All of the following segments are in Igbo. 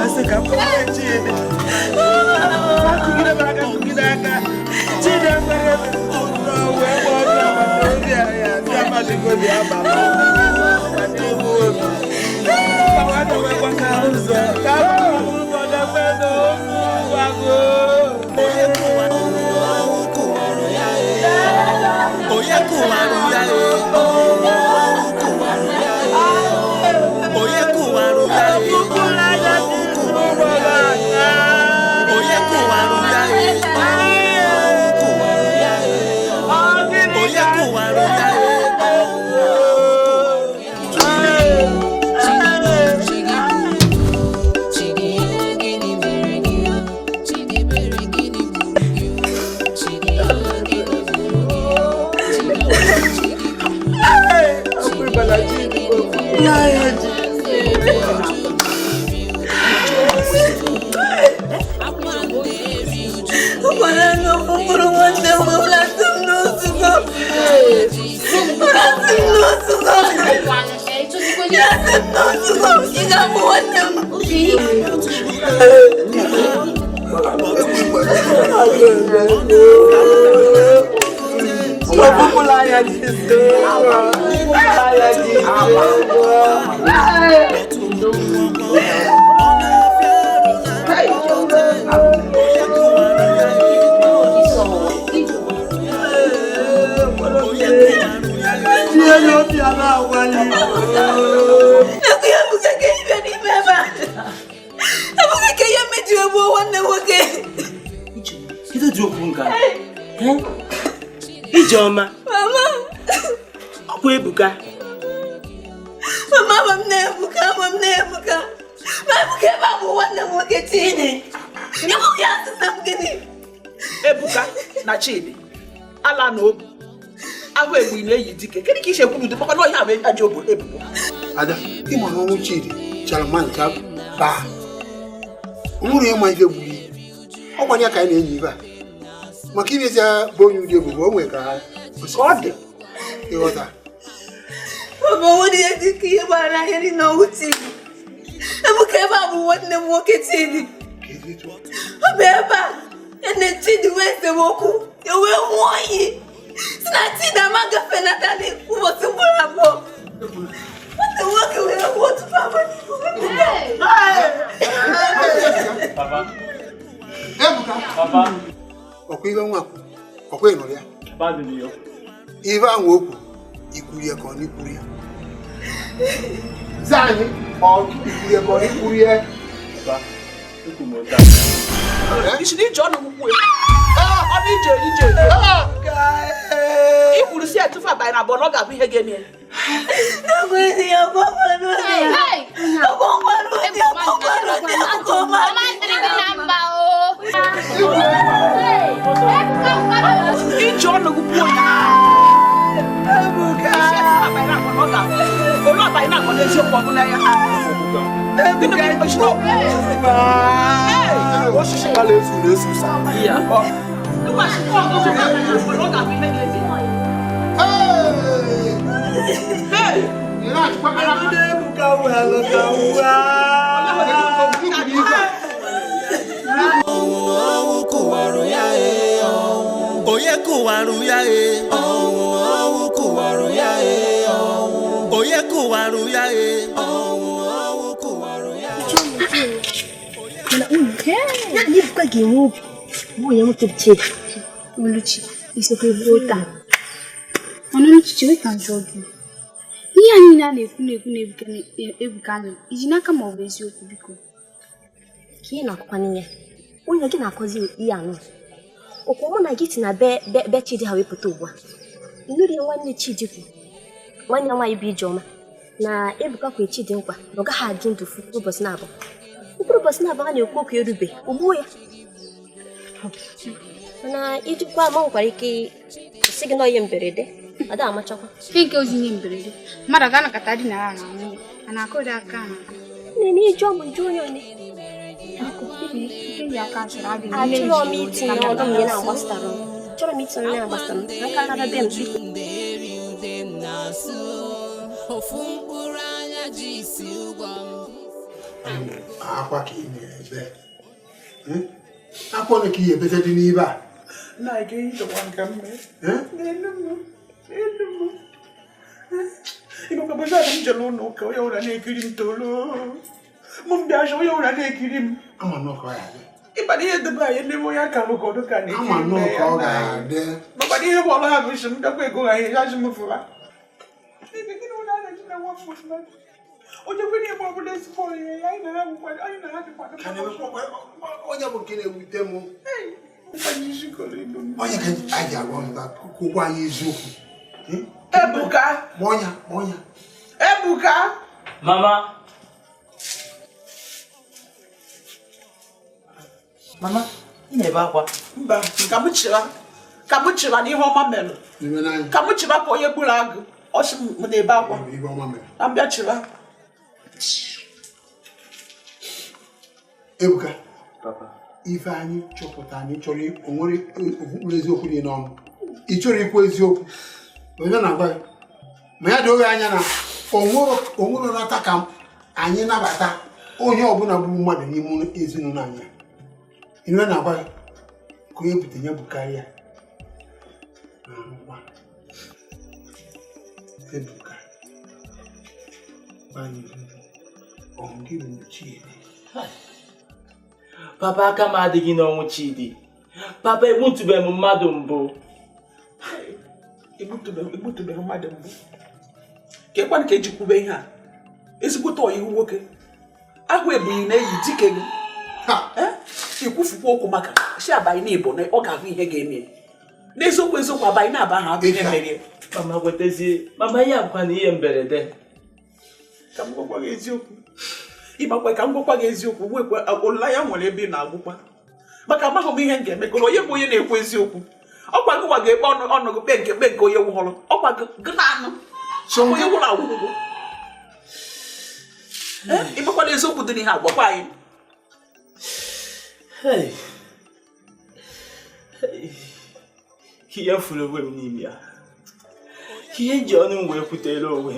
Wee sị ka m kpọọ Chidi. Akụgide m aka, kụgide aka. Chidi ekwere m. Wee kpọọ ndị agbata obi anyị, asị amadịgo bịa baba. N'ime obi. Papa dọwekwa ka ụzọ. Ka ụzọ dọkwa n'okwu agụ. Onye kụwarụ, ọnwụ kụwarụ ya e. Onye kụwarụ ya e. Ọnwụ kụwarụ ya e. Onye kụwarụ ya e. Ọnwụ kụwarụ ya e. Onye kụwarụ ya e. Ọnwụ kụwarụ ya e. Onye kụwarụ ya e. Chidi, gịnị mere gị? Chidebere, gịnị gburu gị? Chidi, gịnị gburu gị? Chidi, gịnị gburu gị? Akwa na-eri uju. Ụkwara n'okwu mkpụrụ nwanne m ụlasị m n'ozugo. Ụlasị m n'ozugo. Ụlasị m n'ozugo. Ị ga-abụ nwanne m. Ọkpụkpụla anya Jesu. Ọkpụkpụla anya Jesu. Ihe n'obi a na-agwali. Ekwu ya Ebuka ka ị bịa n'ime ebe a. Ebuka ka ihe mejiri egbuo nwanne m nwoke. Kedu ụdị okwu nke a? Eh? Ijeọma, Mama, ọkwa Ebuka. mama, ama m na Ebuka, ama m na Ebuka. Ma Ebuka ebe a bụ nwanne m nwoke Chidi. Ebuka ya asịsa m gịnị? Ebuka na Chidi ala na obu ahụ egbu ị na-eyi dike. Kedu ka isi ekwu n'udo maka na ọhịa bụ ajọ obu ebubo? Ada, ịma na ọnwụ Chidi chara mma ncha baa. O nwere ịma ife gburu ya. Ọ gwanye ka anyị na-enyi ibe a. Maka imezi bụ onye ụdị ebubo o nwere ka ha Ka ọ dị. Ịghọta. Mama, o nwere ihe dị ka ihe gbara anya niile ọnwụ Chidi. Ebuka ebe a bụ nwanne m nwoke Chidi. Ọ bụ ebe a ya na Chidi wee esemokwu, ya wee nwụọ iyi si na Chidi ama gafenatali ụbọchị mkpụrụ abụọ. Nwanne m nwoke wee nwụọ tupu abalị. Papa. Ebuka. Papa. Ọkwa ife nwa kwuru, ọkwa ị nụrụ ya. Ife ahụ o kwuru, ikwuru ya ka ọ n'ikwuru ya. Zaa anyị, ọ ikwuru ya ka ọ n'ikwuru ya. Isi na ije ọnụ kwuo ọnụ ije ije i kwuru si ya tufu abalị na abụọ na ọ ga-abụ ihe ga-eme ya. Iji ọnụ gị kwuo ya. Isi ya tufu abalị na abụọ na ọ ga-abụ. Olu abalị na abụọ n'eziokwu ọ bụ na ya. Gịnị bụ isi na okwu? Osisi ala efu na-esu ụsa. Ya. Ọ ga-abụ ihe ga-eme. Hey! Ebuka welụ ka nwa. Ọnwụ kụwarụ ya e. Onye kụwarụ ya e. Ọnwụ kụwarụ ya e. Onye kụwarụ ya e. Ọnwụ kụwarụ ya e. Mana unu, ya na Ebuka ga-enwe obi bụ onye nwoke bụ Chidi. Oluchi, isikwa ebuo taa. Mana Oluchi, chere ka m jụọ gị. Ihe a niile a na-ekwu na-ekwu na Ebuka Ebuka nọ, iji n'aka ma ọ bụ eziokwu biko? Ka ị na-akọkwa n'ihe, onye gị na-akọzi ihe anụ. Ọkwa mụ na gị si na be be be Chidi ha wepụta ugbu a. Nụrụ ihe nwanne Chidi kwuru, nwanne ya nwaanyị bụ Ijeọma, na Ebuka kwe Chidi nkwa na ọ gaghị adị ndụ fụ ụbọchị na-abụ. Mkpụrụ ụbọchị na-abụ a na-ekwu okwu erube, o gbuo ya. Mana ijikwa ma nwekwara ike sị gị na ihe mberede, ada amachakwa. Ihe nke ozi ihe mberede, mmadụ ga-anakọta di na ya na nwunye, a na-akụ ụdị aka a na-akụ. Nne na ijụọ m njụ onye one. Ike ji aka achọrọ adịghị. Achọrọ m itinye ọnụ m ihe na-agbasara m. Achọrọ m itinye ọnụ na-agbasara m. Aka nara be m biko. Ude m na-asụ ofu mkpụrụ anya ji isi ụgwọ m. Akwa ka ị na-ebe. Akwa na ka ị ebete dị n'ibe a. Ama nnọọ ka ọ ga-adị. Ama nnọọ ka ọ ga-adị. Onye bụ nke na-ewute m. Onye ka anyị ji agwa mba kwukwa anyị eziokwu. Ebuka. Kpọọ ya. Ebuka. Mama. Mama, ị na-ebe akwa. Mba, ka m chịra n'ihe ọma mere. Ka m chịra ka onye gburu agụ. Ọ sị m na-ebe akwa. Ka m bịa chịra. Ebuka. Papa. Ife anyị chọpụta anyị chọrọ onwere okpukpere eziokwu dị n'ọnụ. Ị chọrọ ikwu eziokwu. Onye na-agwa gị. Ma ya doo gị anya na onwere nata ka anyị nabata onye ọbụla gburu mmadụ n'ime ezinụlọ anyị. Ihe na-agwa gị ka onye bute ya bukarịa. Na-arụkwa. Ebuka. Gbanye ọ gị bụ Chidi. Papa, aka m adịghị n'ọnwụ Chidi. Papa, egbutubeghị m mmadụ mbụ. Egbutubeghị mmadụ mbụ. Ka ekwanụ ka eji kwube ihe a. Ezigbote ọyị nwoke. Ahụ ebughị na-eyi dike gị. Ikwufukwa okwu maka si abalị n'Igbo na ọ ga-ahụ ihe ga-eme. N'eziokwu eziokwu abalị na-aba ha abụ ihe merie. Mama kwetezie. Mama, ihe abụkwa na ihe mberede. Ka m gwakwa gị eziokwu. Ịgbakwa ka m gwakwa gị eziokwu nwekwa olileanya nwere ebe ị na-agwụkwa. Maka amaghị m ihe m ga-emekọrọ onye bụ onye na-ekwu eziokwu. Ọkwa gị nwa ga-ekpe ọnụ gị kpe nke onye nwụrụ. Ọkwa gị na-anụ. Onye nwụrụ agwụgwụ. Ịgbakwa na eziokwu dị n'ihe agwakwa anyị. Ihe furu onwe m n'ime ya. Ihe ji ọnụ m wee kwutere onwe m.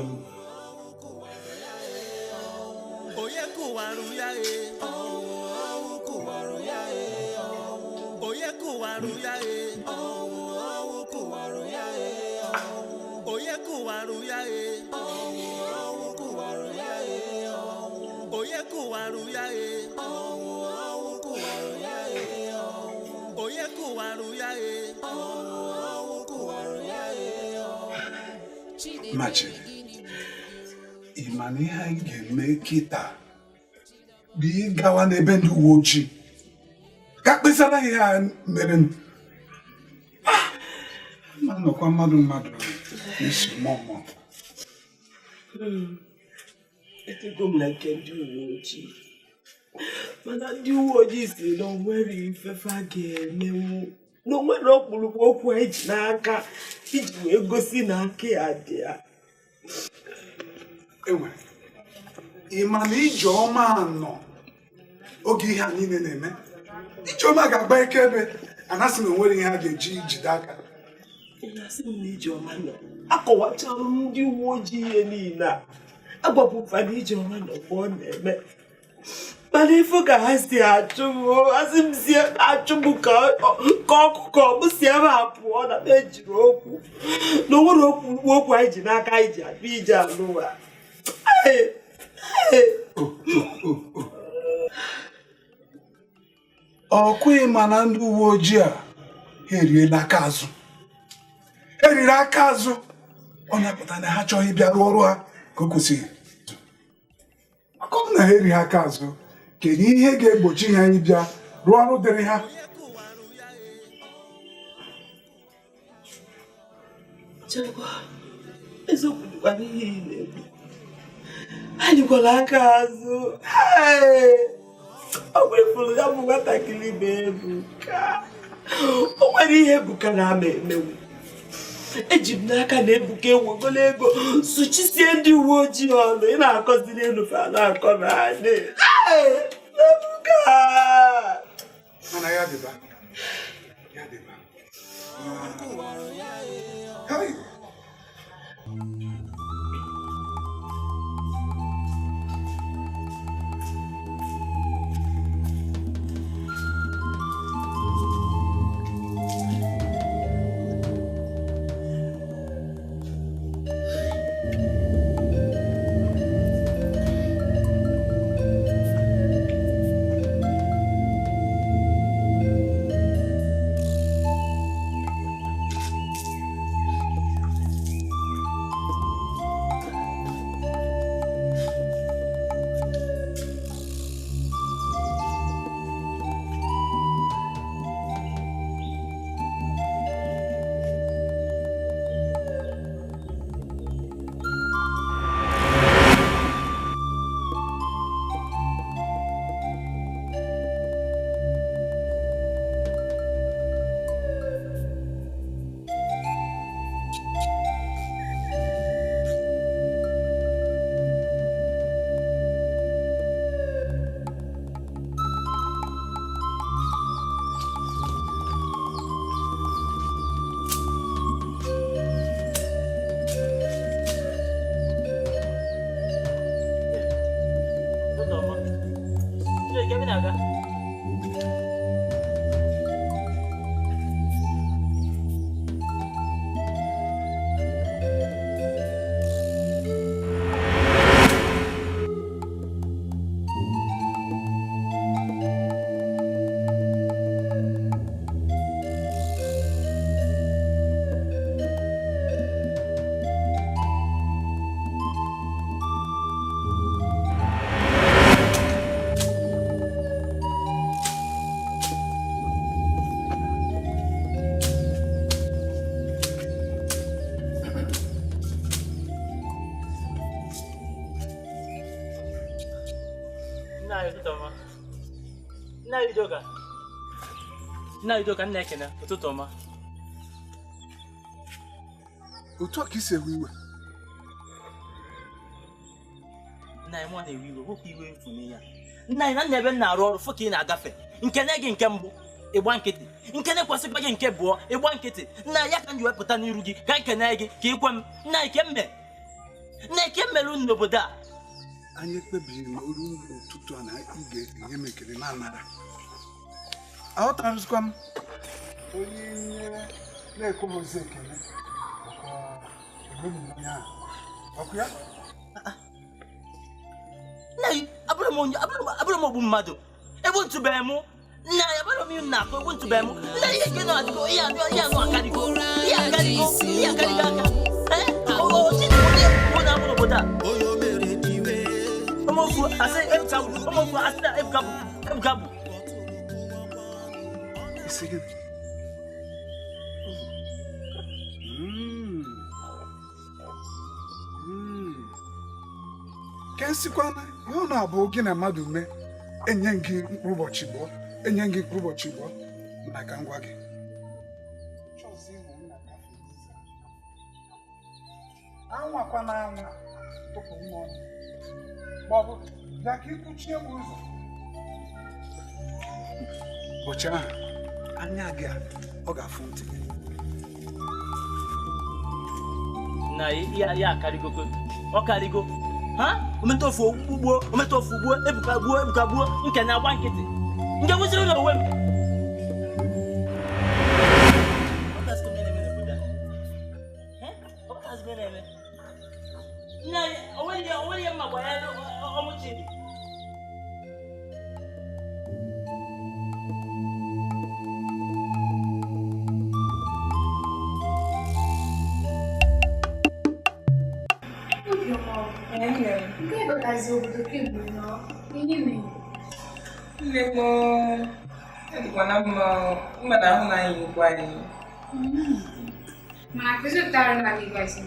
Machi, ị ma na ihe anyị ga-eme kịta bụ ịgawa n'ebe ndị uwe ojii ka kpesara ihe a mere ma nọkwa mmadụ na-esi mmụọ. Etego m na nke ndị uwe ojii, mana ndị uwe ojii si na onwere ifefe a ga-emenwu na onwere ọkpụrụkpụ okwu eji n'aka iji wee gosi na aka ya dị ya. Enwe, ị ma na Ijeọma nọ oge ihe a niile na-eme? Ijeọma ga-agba akaebe anasị na onwere ihe a ga-eji jide aka. Asị m na Ijeọma nọ, akọwachara m ndị uwe ojii ihe niile a. Agwapụkwa na Ijeọma nọ mgbe ọ na-eme. Mana ifo ka ha si achụ m, asị m si achụ m ka ọkụkọ m si ebe a pụọ na m ejiri okwu na onwere okwu anyị ji n'aka anyị ji abịa ije alụwa. Ọ kwụghị ma na ndị uwe ojii a ha eriela aka azụ. Eriri aka azụ. Ọ na-apụta na ha achọghị ịbịa rụọ ọrụ ha ka o kwesịrị. Maka ọ bụ na ha erighị aka azụ, kedu ihe ga-egbochi ha ịbịa rụọ ọrụ dịrị ha? Chekwa, eziokwu dịkwa n'ihe ị na-ekwu. Anyị kwara aka azụ. Ọ gwefuru ya bụ nwatakịrị bụ Ebuka. O nwere ihe Ebuka na-ama emenwu. Eji m n'aka na Ebuka ewegolo ego sụchisie ndị uwe ojii ọnụ. Ị na-akọzi n'elu fa na-akọ naanị. Ebuka! Mana ya dịba. Ya dịba. Hey! Nna anyị ụtụtụ ọma. Nna anyị Udoka. Nna anyị Udoka, nna ekene, ụtụtụ ọma. Otu a ka isi ewe iwe. Nna anyị mụ na-ewe iwe, nwoke iwe mfu n'ihe a. Nna anyị na nna ebe m na-arụ ọrụ fụ ka ị na-agafe. Nkene gị nke mbụ, ịgba nkịtị. Nkene kwesịkwa gị nke bụọ, ịgba nkịtị. Nna ya ka m ji wepụta n'iru gị, ka nkene gị, ka ikwe m. Nna anyị ke mme. Nna anyị ke mmerụ unu n'obodo a. Anyị ekpebiri na oru ụtụtụ a na ị ga-enye m ekele na anara. Aghọtaghịzikwa m onye na-ekwe m ozi ekele ọkụ ya. Nna anyị abụrụ m ogbu mmadụ. Egbu ntụbeghị mụ. Nna anyị abụrụ m ihe na-akụ egbu ntụbeghị mụ. Nna anyị eke nọ adịgo ihe anụ ihe anụ akarịgo ihe akarịgo ihe akarịgo aka. Ee, ọ onye kwuo na abụ n'obodo a. Ọmọfu asị Ebuka bụ ọmọfu asị na Ebuka bụ Ebuka bụ. Isi gịnị? Ka nsikwana ihe ọ na-abụ gị na mmadụ mee enye gị mkpụrụ ụbọchị bụọ enye gị mkpụrụ ụbọchị bụọ mana ka m gwa gị anwakwana anwa tụpụ m ọnụ maọbụ bịa ka ịkwụchie m ụzọ ụbọchị ahụ anya gị a ọ ga-afụ ntị gị. Nna ya akarịgo ọ karịgo. Ha? Ometofu gbuo, ometofu gbuo, Ebuka gbuo, Ebuka gbuo, nke na-agba nkịtị. Nke kwụsịrị n'onwe m. Nna anyị, o nweghị ihe mma gbanyere ọmụ Chidi. Nke batazi obodo kemgbe na ihe mere. Nne m, adịkwa na mma mmadụ ahụ na anyị nkwa anyị. Mana kụzitara na gị gwasị m.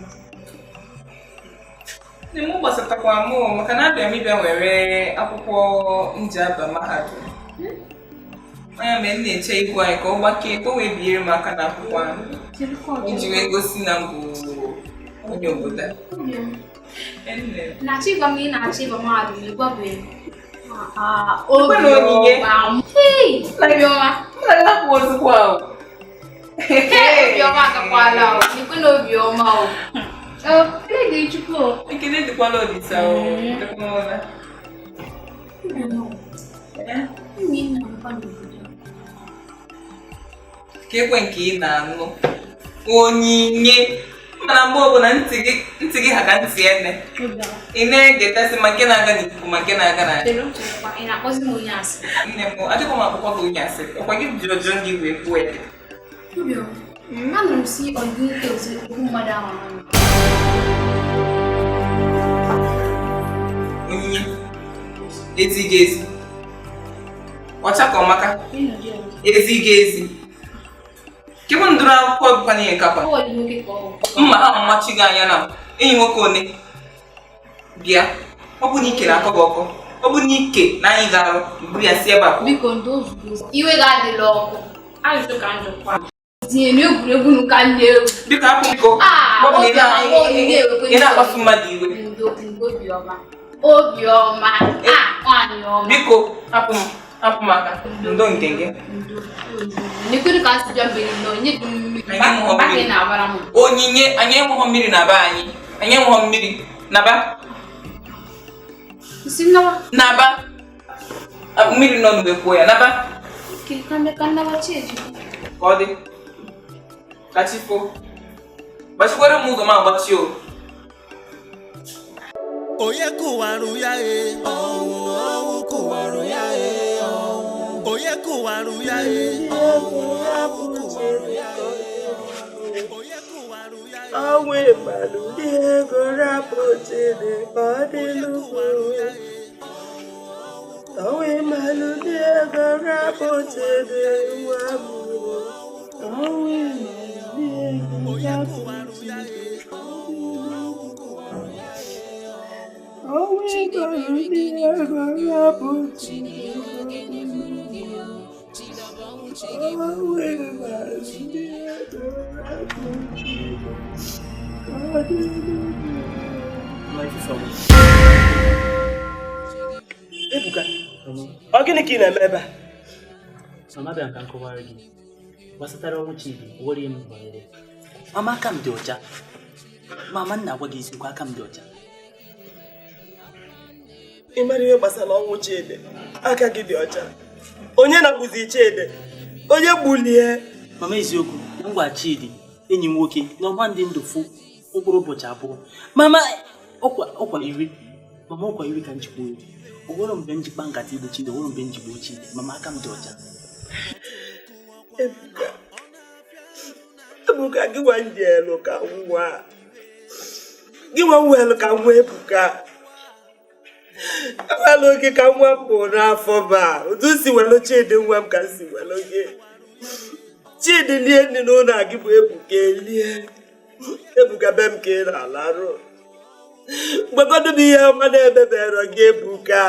Nne m gbasatakwa m maka na abịa m ịbịa were akwụkwọ nji aba mahadum. Anya mere m na-eche igwe anyị ka ọ gbakee ka o wee biere m aka n'akwụkwọ ahụ iji wee gosi na m bụ onye obodo a. Na-achọ ịgwa m na ị na-achọ ịba mahadum ị gwabeghị m. Obiọma. Obiọma. Obiọma agakwala o. Ekwe na Obiọma o. Ekele dịrị Chukwu o. Ekele dịkwala Olisa o. Ka ekwe nke ị na-anụ onyinye mana mgbe ọbụla ntị gị ha ka ntị ene ị na-egetasị ma nke na-aga n'ikuku ma nke na-aga n'ala. Nne m adịghị m akwụkwọ gị onye asị ọkwa gị jụrụ jụrụ gị wee kwuo ya. Onyinye ezi gị ezi ọcha ka ọmaka ezi gị ezi kebụ ndụrụ akwụkwọ bụkwa n'ihe kakwa mma ha mmachi gị anya na enyi nwoke one bịa ọ bụ na ike na-akọ gị ọkọ ọ bụ na ike na anyị ga-arụ buru ya si ebe a. Biko ndo iwe ga-adịla ọkụ ajụjụ ka njọkwa egwuregwu ka na-egwu. Biko hapụ biko ị na-akpasu mmadụ iwe. Obiọma Obiọma nwaanyị ọma. Biko hapụ m. Hapụ m aka ndo nke gị. Onyinye anyị enweghị mmiri na be anyị. Anyị enweghị mmiri na ba. Na ba. Mmiri nọ n'ugbe kwuo ya na ba. Ka ọ dị. Ka chi fo. Gbachikwere m ụzọ m agbachi o. Onye kụwarụ ya e. Ọnwụ kụwarụ ya e. Onye kụwarụ ya e. Ọnwụ kụwarụ ya e. Onye kụwarụ ya e. Ọnwụ ịgbalụ ndị ego rapụ Chidi ka ọ dị nnukwu. Ọnwụ ịgbalụ ndị ego rapụ Chidi nwa m. Ọnwụ ịgbalụ ndị ego rapụ Chidi ka ọ dị nnukwu. Chidiebere gịnị gburu gị o? Chidi gịnị gburu gị o? Chidi ọ bụ ọnwụ chi gị gburu gị o? Ebuka, ọ gịnị ka ị na-eme ebe a? Mama bịara ka m kọwara gị gbasatara ọnwụ Chidi, nwere ihe m banyere. Mama, aka m dị ọcha. Mama, m na-agwa gị eziokwu, aka m dị ọcha. Ị mara ihe gbasara ọnwụ Chidi? Aka gị dị ọcha. Onye na-akpụzi Chidi? Onye gbulie? Mama, eziokwu, m gwa Chidi, enyi m nwoke, na ọgba ndị ndụ fụ mkpụrụ ụbọchị abụọ. Mama, ọkwa iri. Mama, ọkwa iri ka njikwa ori. O nwere mgbe njikpa nkata igbu Chidi, o nwere mgbe njigbu Chidi. Mama, aka m dị ọcha. Ebuka, Ebuka, gị nwa ndị elu ka nwa. Gị nwa nwelu ka nwa Ebuka. Ewelu oge ka nwa m bụ n'afọ ba. Otu si welu Chidi nwa m ka si welu gị. Chidi lie nne n'ụlọ a gị bụ Ebuka elie. Ebuka be m ka ị na-alarụ. Mgbegodu m ihe ọma na-emebere gị Ebuka.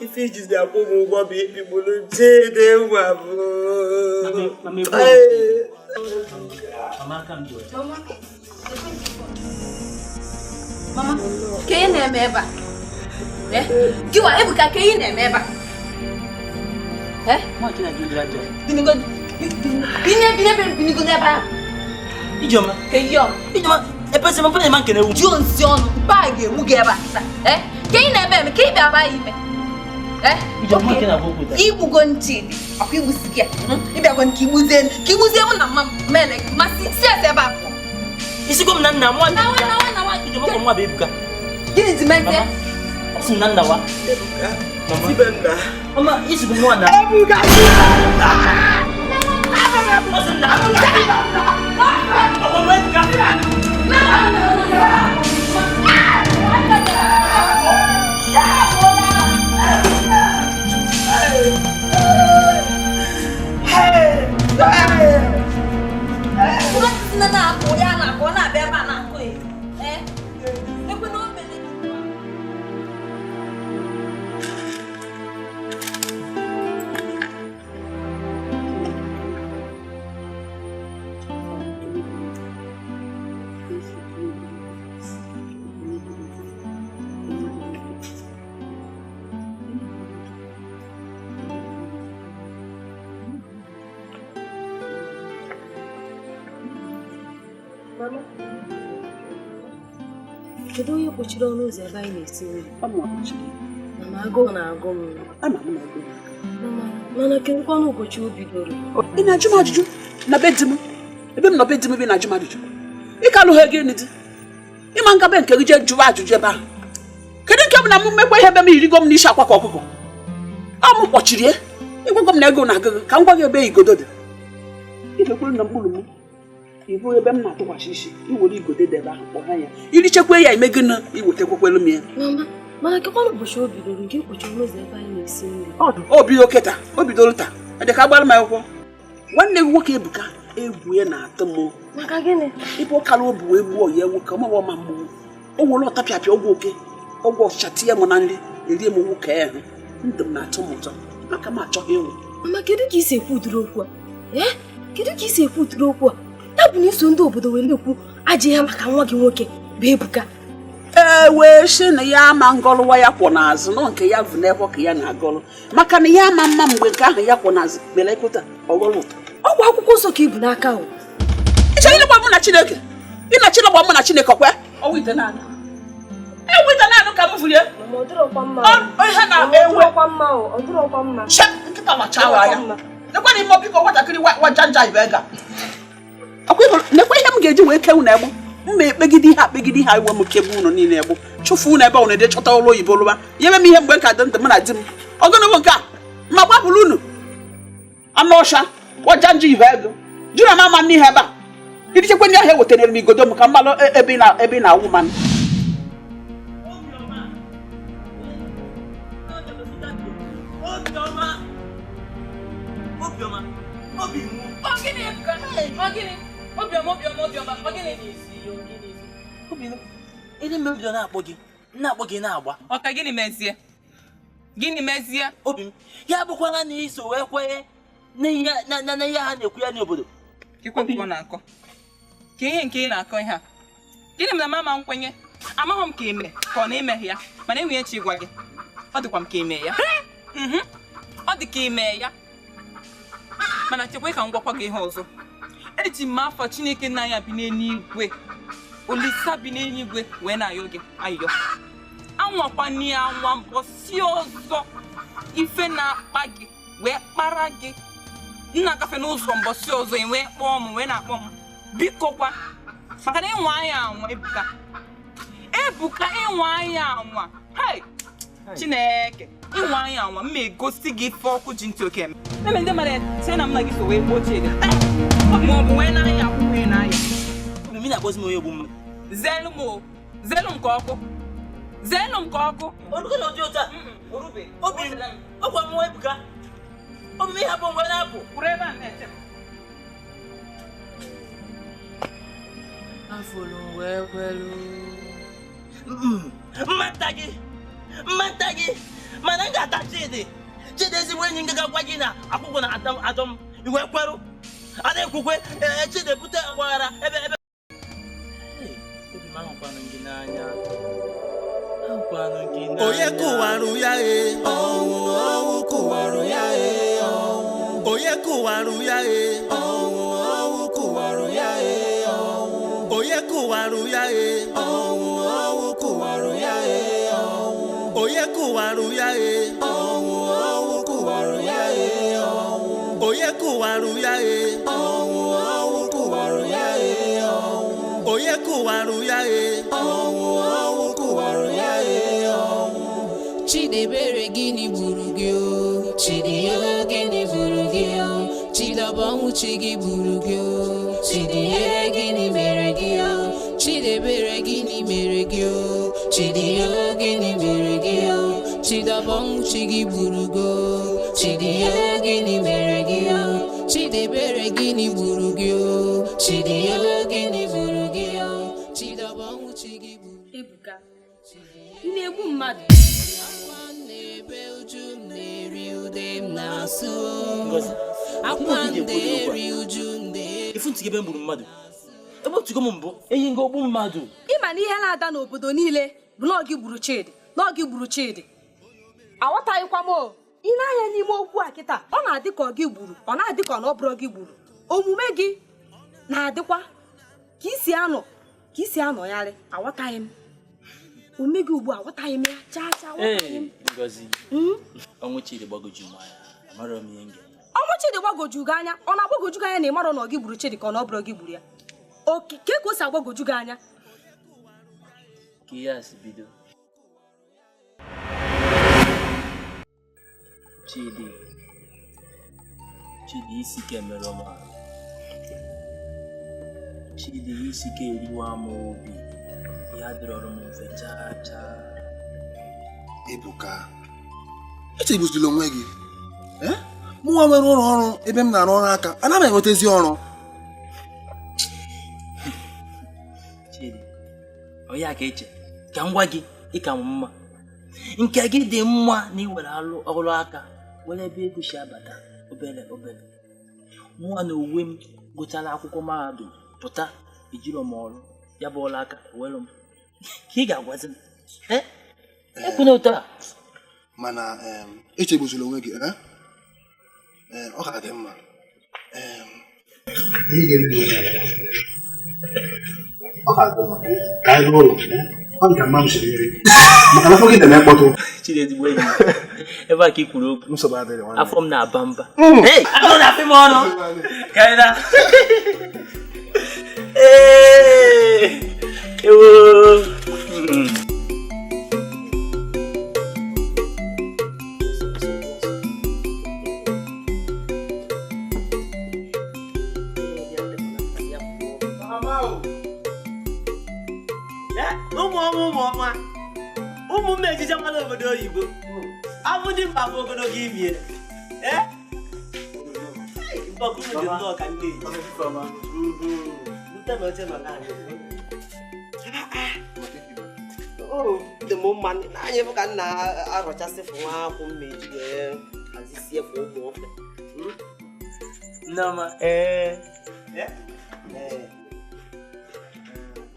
Ife ijizi akwụ m ụgwọ bụ ibigburu Chidi nwa m. Mama, aka m dị ọcha. Mama, ka ị na-eme ebe a? Gịwa, Ebuka, ka ị na-eme ebe a? Binigo n'ebe ahụ. Ijeọma. Ka ihe ọ? Ijeọma, epesi m mfe na nkene ewu. Jụọ nsị ọnụ, mpa a ga-egbu gị ebe a taa. Ka ị na-eme eme, ka ị bịa baa ime. Ijeọma, nke na-agwa okwu taa. Igbugo Chidi, ọkwa igbusi gị a. Ịbịagwa ka igbuzie mụ na mma m mere masị si ese ebe a pụọ. Isigo m na nna nwa. Ijeọma, kwa nwa bụ Ebuka. Gịnị dị mezie? Ọ sị m na nna wa. Ebuka, sibe nna. Mama, isigo m nwa na. Ebuka, Ọ sị m na. Ọ bụ Ebuka. Kedu onye kpochiri ọnụ ụzọ ebe anyị na-esi nri? Mama, agụụ na-agụ m. Mama, mana kedụkwanụ ụbọchị o bidoro? Ị na-ajụ m ajụjụ na be di m? Ebe m nọ be di m ebe ị na-ajụ m ajụjụ. Ị ka alụghị gịnị di? Ịma nga be nke gị jee jụwa ajụjụ ebe ahụ. Kedu nke bụ na m mmekwa ihe ebe m irigo m n'isi akwa ka ọkụkọ? Ọ m kpọchiri ya. Ịgwago m na ego na-agụ gị ka m gwa gị ebe igodo dị. Ị ga-ekwuru na mkpụrụ m. Ibu ebe m na-atụkwasị isi, iwere igodo dị ebe ahụ kpọọ ya. Irichekwa ya ime gịnị iwetekwekwelu m ya. Mama, mana kedụkwanụ ụbọchị o bidoro nke kpochiri ọnụ ụzọ ebe anyị na-esi nri? O bido kịta, o bidoro taa. Ọ dị ka agbara m akwụkwọ. Nwanne gị nwoke Ebuka, egwu ya na-atụ m. Maka gịnị? Ịbụ ọkara obu wee gbuo ya nwoke, ọmawa ọma mmụọ. O were ọtapịapịa ọgwụ oke, ọgwụ ọchịcha tinye m na nri, erie m nwoke ahụ. Ndụ m na-atụ m ụtọ, maka m achọghị ịnwụ. Mama, kedu ka i si ekwu ụdịrị okwu a? Kedu ka i si ekwu ụdịrị okwu a? Ya bụ na iso ndị obodo wee na-ekwu ajọ ihe maka nwa gị nwoke bụ Ebuka. Ee, wee sị na ya ama ngọlụwa ya kwọ n'azụ nọ nke ya bụ n'ekwe ka ya na-agọlụ maka na ya ama mma mgbe nke ahụ ya kwọ n'azụ mere ekweta ọghọrọ ụtọ. Ọgwụ akwụkwọ nsọ ka ibu n'aka o. Ị chọrọ ịlụgba mụ na Chineke? Ị na Chineke mụ na Chineke ọkwa? Ọwụ ite naanị. Ewu ite naanị ka m furie. Mama, ọ dịrọkwa mma. Ihe na-enwe. Ọ dịrọkwa mma o, ọ dịrọkwa mma. Che, nkịta machawa ya. Nekwa na ime ọbịkọ nwatakịrị wajanja ibe ga. Nekwa ihe m ga-eji wee kewu na egbu. Mma ekpegide ihe akpegide ihe iwe m kegbu unu niile egbu. Chụfu unu ebe unu dị chọta ụlọ oyibo lụba. Nyebe m ihe mgbe nka dị ndụ m na di m. Ọgụnụ bụ nke a. Ma gbapụrụ unu. Anụ ọsha, wajanja ibe ego. Jụrụ m ama n'ihe ebe a. Irichekwa ndị ahụ ewetara m igodo m ka m malụ ebe ị na-awụ mmanụ. Obiọma, na-akpọ gị. Na-akpọ gị na-agba. Ọ ka gịnị mezie? Gịnị mezie? Obi m, ya bụkwala na iso wee kwenye n'ihe ha na-ekwu ya n'obodo. Kekwa nke ọ na-akọ. Ka ihe nke ị na-akọ ihe a. Gịnị mere mama nkwenye? Amaghị m ka ime ka ọ na-emeghe ya, mana enweghị chi gwa gị. Ọ dịkwa m ka ime ya. Ọ dị ka ime ya. Mana chekwa ka m gwakwa gị ihe ọzọ. Eji m afọ Chineke nna ya bi n'eluigwe. Olisa bi n'eluigwe wee na-ayọ gị ayọ. Anwakwana ya anwa mbọsị ọzọ ife na-akpa gị wee kpara gị. Nna gafe n'ụzọ mbọsị ọzọ ị wee kpọọ m wee na-akpọ m. Biko kwa, maka na ịnwa anya anwa Ebuka. Ebuka ịnwa anya anwa. Hey! Chineke, ịnwa anya anwa m egosi gị ife ọkụ ji ntị oke eme. Meme ndị mmadụ eche na m na gị so wee gbuo Chidi. Ma ọ bụ wee na-anya akwụkwọ ị na-anya. Obi m na-akpọzi m onye ogbu mmadụ. Zelu m o. Zelu m ka ọkụ. Zelu m ka ọkụ. Orugo na ụdị otu a. Orube. Obi m, ọkwa mụọ Ebuka. Obi m ịhapụ m wee na-apụ. Kwụrụ ebe a na-eche m. Afọlụ m wee kwelu. Mmata gị, mana m ga-ata Chidi. Chidi ezigbo enyi m ga-agwa gị na akwụkwọ na-atọ m iwe kweru. A na-ekwukwe Chidi bute ọgbaghara ebe ebe. Obi m ahụkwanụ gị n'anya. Ahụkwanụ gị n'anya. Onye kụwarụ ya e? Ọnwụ ọnwụ kụwarụ ya e. Ọnwụ. Onye kụwarụ ya e? Ọnwụ ọnwụ kụwarụ ya e. Ọnwụ. Onye kụwarụ ya e? Ọnwụ ọnwụ kụwarụ ya e. Ọnwụ. Onye kụwarụ ya e? Ọnwụ ọnwụ kụwarụ ya e. Ọnwụ. Onye kụwarụ ya e? Ọnwụ ọnwụ kụwarụ ya e. Ọnwụ. Onye kụwarụ ya e? Ọnwụ ọnwụ kụwarụ ya e. Ọnwụ. Chidebere gịnị gburu gị o? Chidi o gịnị gburu gị o? Chidọbọnwụ chi gị gburu gị o? Chidi e gịnị mere gị o? Chidebere gịnị mere gị o? Chidi o gịnị mere gị o? Chidọbọnwụ chi gị gburu gị o? Chidi o gịnị mere gị o? Chidebere gịnị gburu gị o? Chidi o gịnị gburu gị o? Chidọbọnwụ chi gị gburu. Ebuka, ị na-egbu mmadụ. Na-ebe uju m na-eri ude m na-asụ. Akwa m na-eri uju m na-eri. Ifu ntị gị ebe m gburu mmadụ. Ebe otugo m mbụ, eyi nga ogbu mmadụ. Ị ma na ihe na-ada n'obodo niile bụ na ọ gị gburu Chidi, na ọ gị gburu Chidi. Aghọtaghịkwa m o. Ị na-anya n'ime okwu a kịta, ọ na-adị ka ọ gị gburu, ọ na-adị ka ọ na ọ bụrụ gị gburu. Omume gị na-adịkwa ka isi anọ, ka isi anọgharị, aghọtaghị m. Omume gị ugbu a aghọtaghị m ya, chaa chaa aghọtaghị m. Ngozi, ọnwụ Chidi gbagoju m anya, amarọ m ihe m ga-eme. Ọnwụ Chidi gbagoju gị anya, ọ na-agbagoju gị anya na ị marọ na ọ gị gburu Chidi ka ọ na ọ bụrụ gị gburu ya. Oke ka o si agbagoju gị anya? Ka ihe a si bido. Chidi, Chidi isi ike mere m ahụ. Chidi isi ike eriwa m obi. Ya dịrọrọ m mfe chaa chaa. Ebuka, echegbuzila onwe gị. Mụnwa nwere ụlọ ọrụ ebe m na-arụ ọrụ aka, ana m enwetazi ọrụ. Chidi, ọ ya ka eche ka m gwa gị ị ka m mma. Nke gị dị mma na ị were ọrụ aka were ebe ego si abata obere obere. Mụnwa na onwe m gụchara akwụkwọ mahadum pụta ejiro m ọrụ ya bụ ọrụ aka ewere m. Ka ị ga-agwazi m? Ekwuna otu a. Mana echegbuzila onwe gị, ọ ga-adị mma. Ihe ga-eme ọ ga-adị mma ka anyị n'ụlọ. Ọ dị ka mma m siri nri maka na afọ gị na-eme mkpọtụ. Chidi ezigbo enyi m, ebe a ka ị kwuru okwu. Nsogbu adịrị nwanne. Afọ m na-aba mba. Hey, agụrụ na-afị m ọnụ. Ka anyị na. Ee, ewo. Ụmụ m ejije mmadụ obodo oyibo. Abụ dị mkpa bụ ogologo imie. Mkpọkụrụ dị nnọọ ka nne eji. Rute na oche nọ naanị. Dị m mma n'anya bụ ka m na-arọchasị fụ nwa akwụ m eji wee hazisie fụ ụmụ ofe. Nneọma. Ee.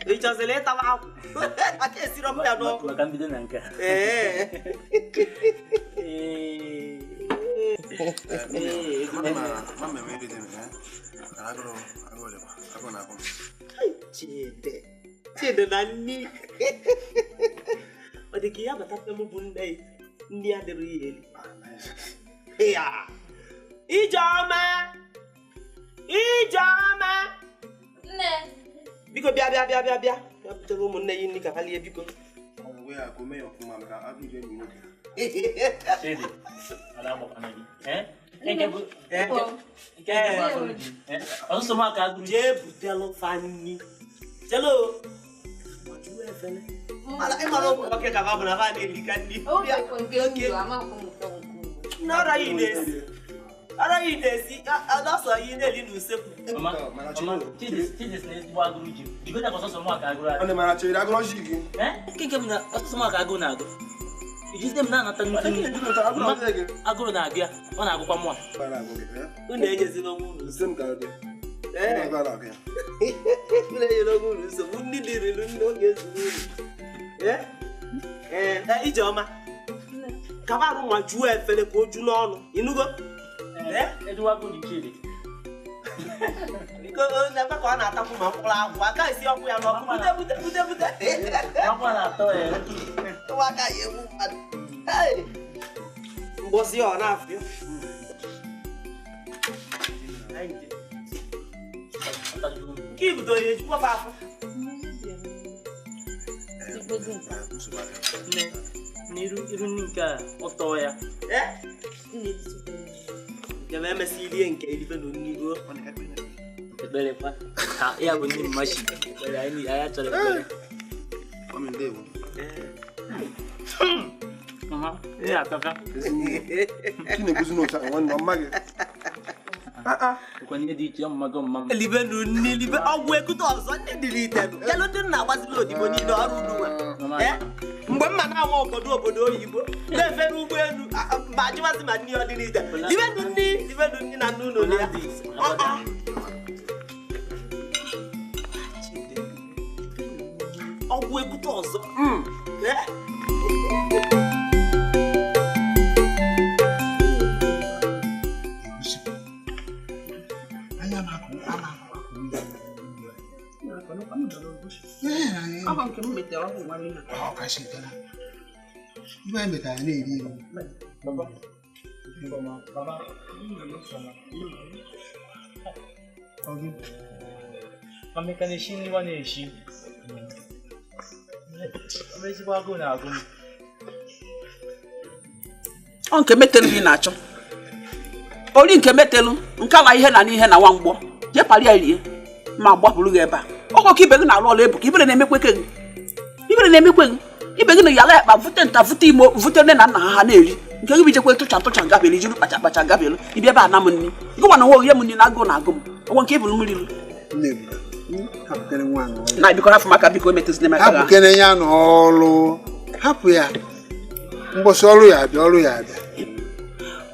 Ị chọzịla ịtawa akwụ? Aka esiro m ya n'ọkụ. Maka mbido na nke a. Ee. Chidi. Chidi na nni. Ọ dị ka ya bata m bụ nne nni adịrị ya elu. Ya. Ijeọma. Ijeọma. Nne. Biko bịa bịa bịa bịa bịa. Ya butere ụmụnne ya nni ka ha lie biko. Chidi, ala agbakwana gị. Nke bụ agụrụ ji. Ọsụsụ m aka agụrụ ji. Jee butelu fa nni. Chelo. Ịmara ụmụ nwoke ka ha bụ na ha na-erika nni. N'ọra ya na-esi. Ọra ya na-esi. Ọsọ ya na-eli n'usekwu. Mama, Chidi si na ezigbo agụrụ ji. Jikọta ka ọsọsọ m aka agụrụ adị. Ọ na-emara Chidi agụrụ ji gị. Nke bụ na ọsọsọ m aka agụrụ na-agụ. Ijide m na-anata nnukwu agụrụ na-agụ ya, ọ na-agụkwa mụa. Unu enyezila onwe unu unu enyela onwe unu nsogbu. Ndị dịrịrị nne oge ezuru unu. Ee, Ijeọma, kaba arụ nwa juo efere ka o ju n'ọnụ. Ịnụgo? Biko, na-ekwe ka ọ na-atakwu ma mkpụrụ akwụ. Aka esi ọkwụ ya n'ọkụ. Bute bute bute bute. Ụmụaka ya egbu mmadụ. Mgbọsị ọ na-afịọ. Nke ibudo ya ejikwa afọ. N'iru nri nke a, ọ tọọ ya. Nke m emesị rie nke eribe na nri ruo. Ekpere kwa. Ya bụ ndị mmachi. Ekpere anyị achọrọ ekpere. Mama, ihe atọka. Chinekwuzi n'otu a nwanne ọma gị. Ụkwa ihe dị iche ọmụma gị ọmụma m. Libe nu nni libe ọgwụ ekute ọzọ ndị dịrị ite nụ. Kelu ndị nna agbaziri odibo niile ọrụ unu nwe. Mgbe mma na-ama obodo obodo oyibo na-efe n'ụgbọelu ma ajụmasị ma nni ọ dị n'ite. Libe nu nni libe nu nni na nnu ụlọ ya. Ọgwụ ekute ọzọ. Ibe anyị metara na-eri eri. Mama ka na-eshi nri nwa na-eshi. Ezigbo agụụ na-agụ m. Ọ nke metelu gị na-achọ. Ori nke metelu nke ala ihe na n'ihe na nwa mgbọ. Jee pari ya rie ma gbapụrụ gị ebe a. Ọkọ ka ibe gị na-alụ ọlụ ebu ka ibere na-emekwe gị. Ibere na-emekwe gị. Ibe gị na yala ekpa vute nta vute imo vute nne na nna ha ha na-eri. Nke gị bụ ijekwe tụcha tụcha gabelu ijiri kpacha kpacha gabelu ibi ebe a na m nni. Gịwa na nwa onye m nni na agụụ na agụ m. Ọgwọ nke ịbụrụ mmiri ru. Na biko hafụ maka biko emetụzina m aka. Hapụkene ya n'ọlụ. Hapụ ya. Mgbọsị ọrụ ya abịa ọrụ ya abịa.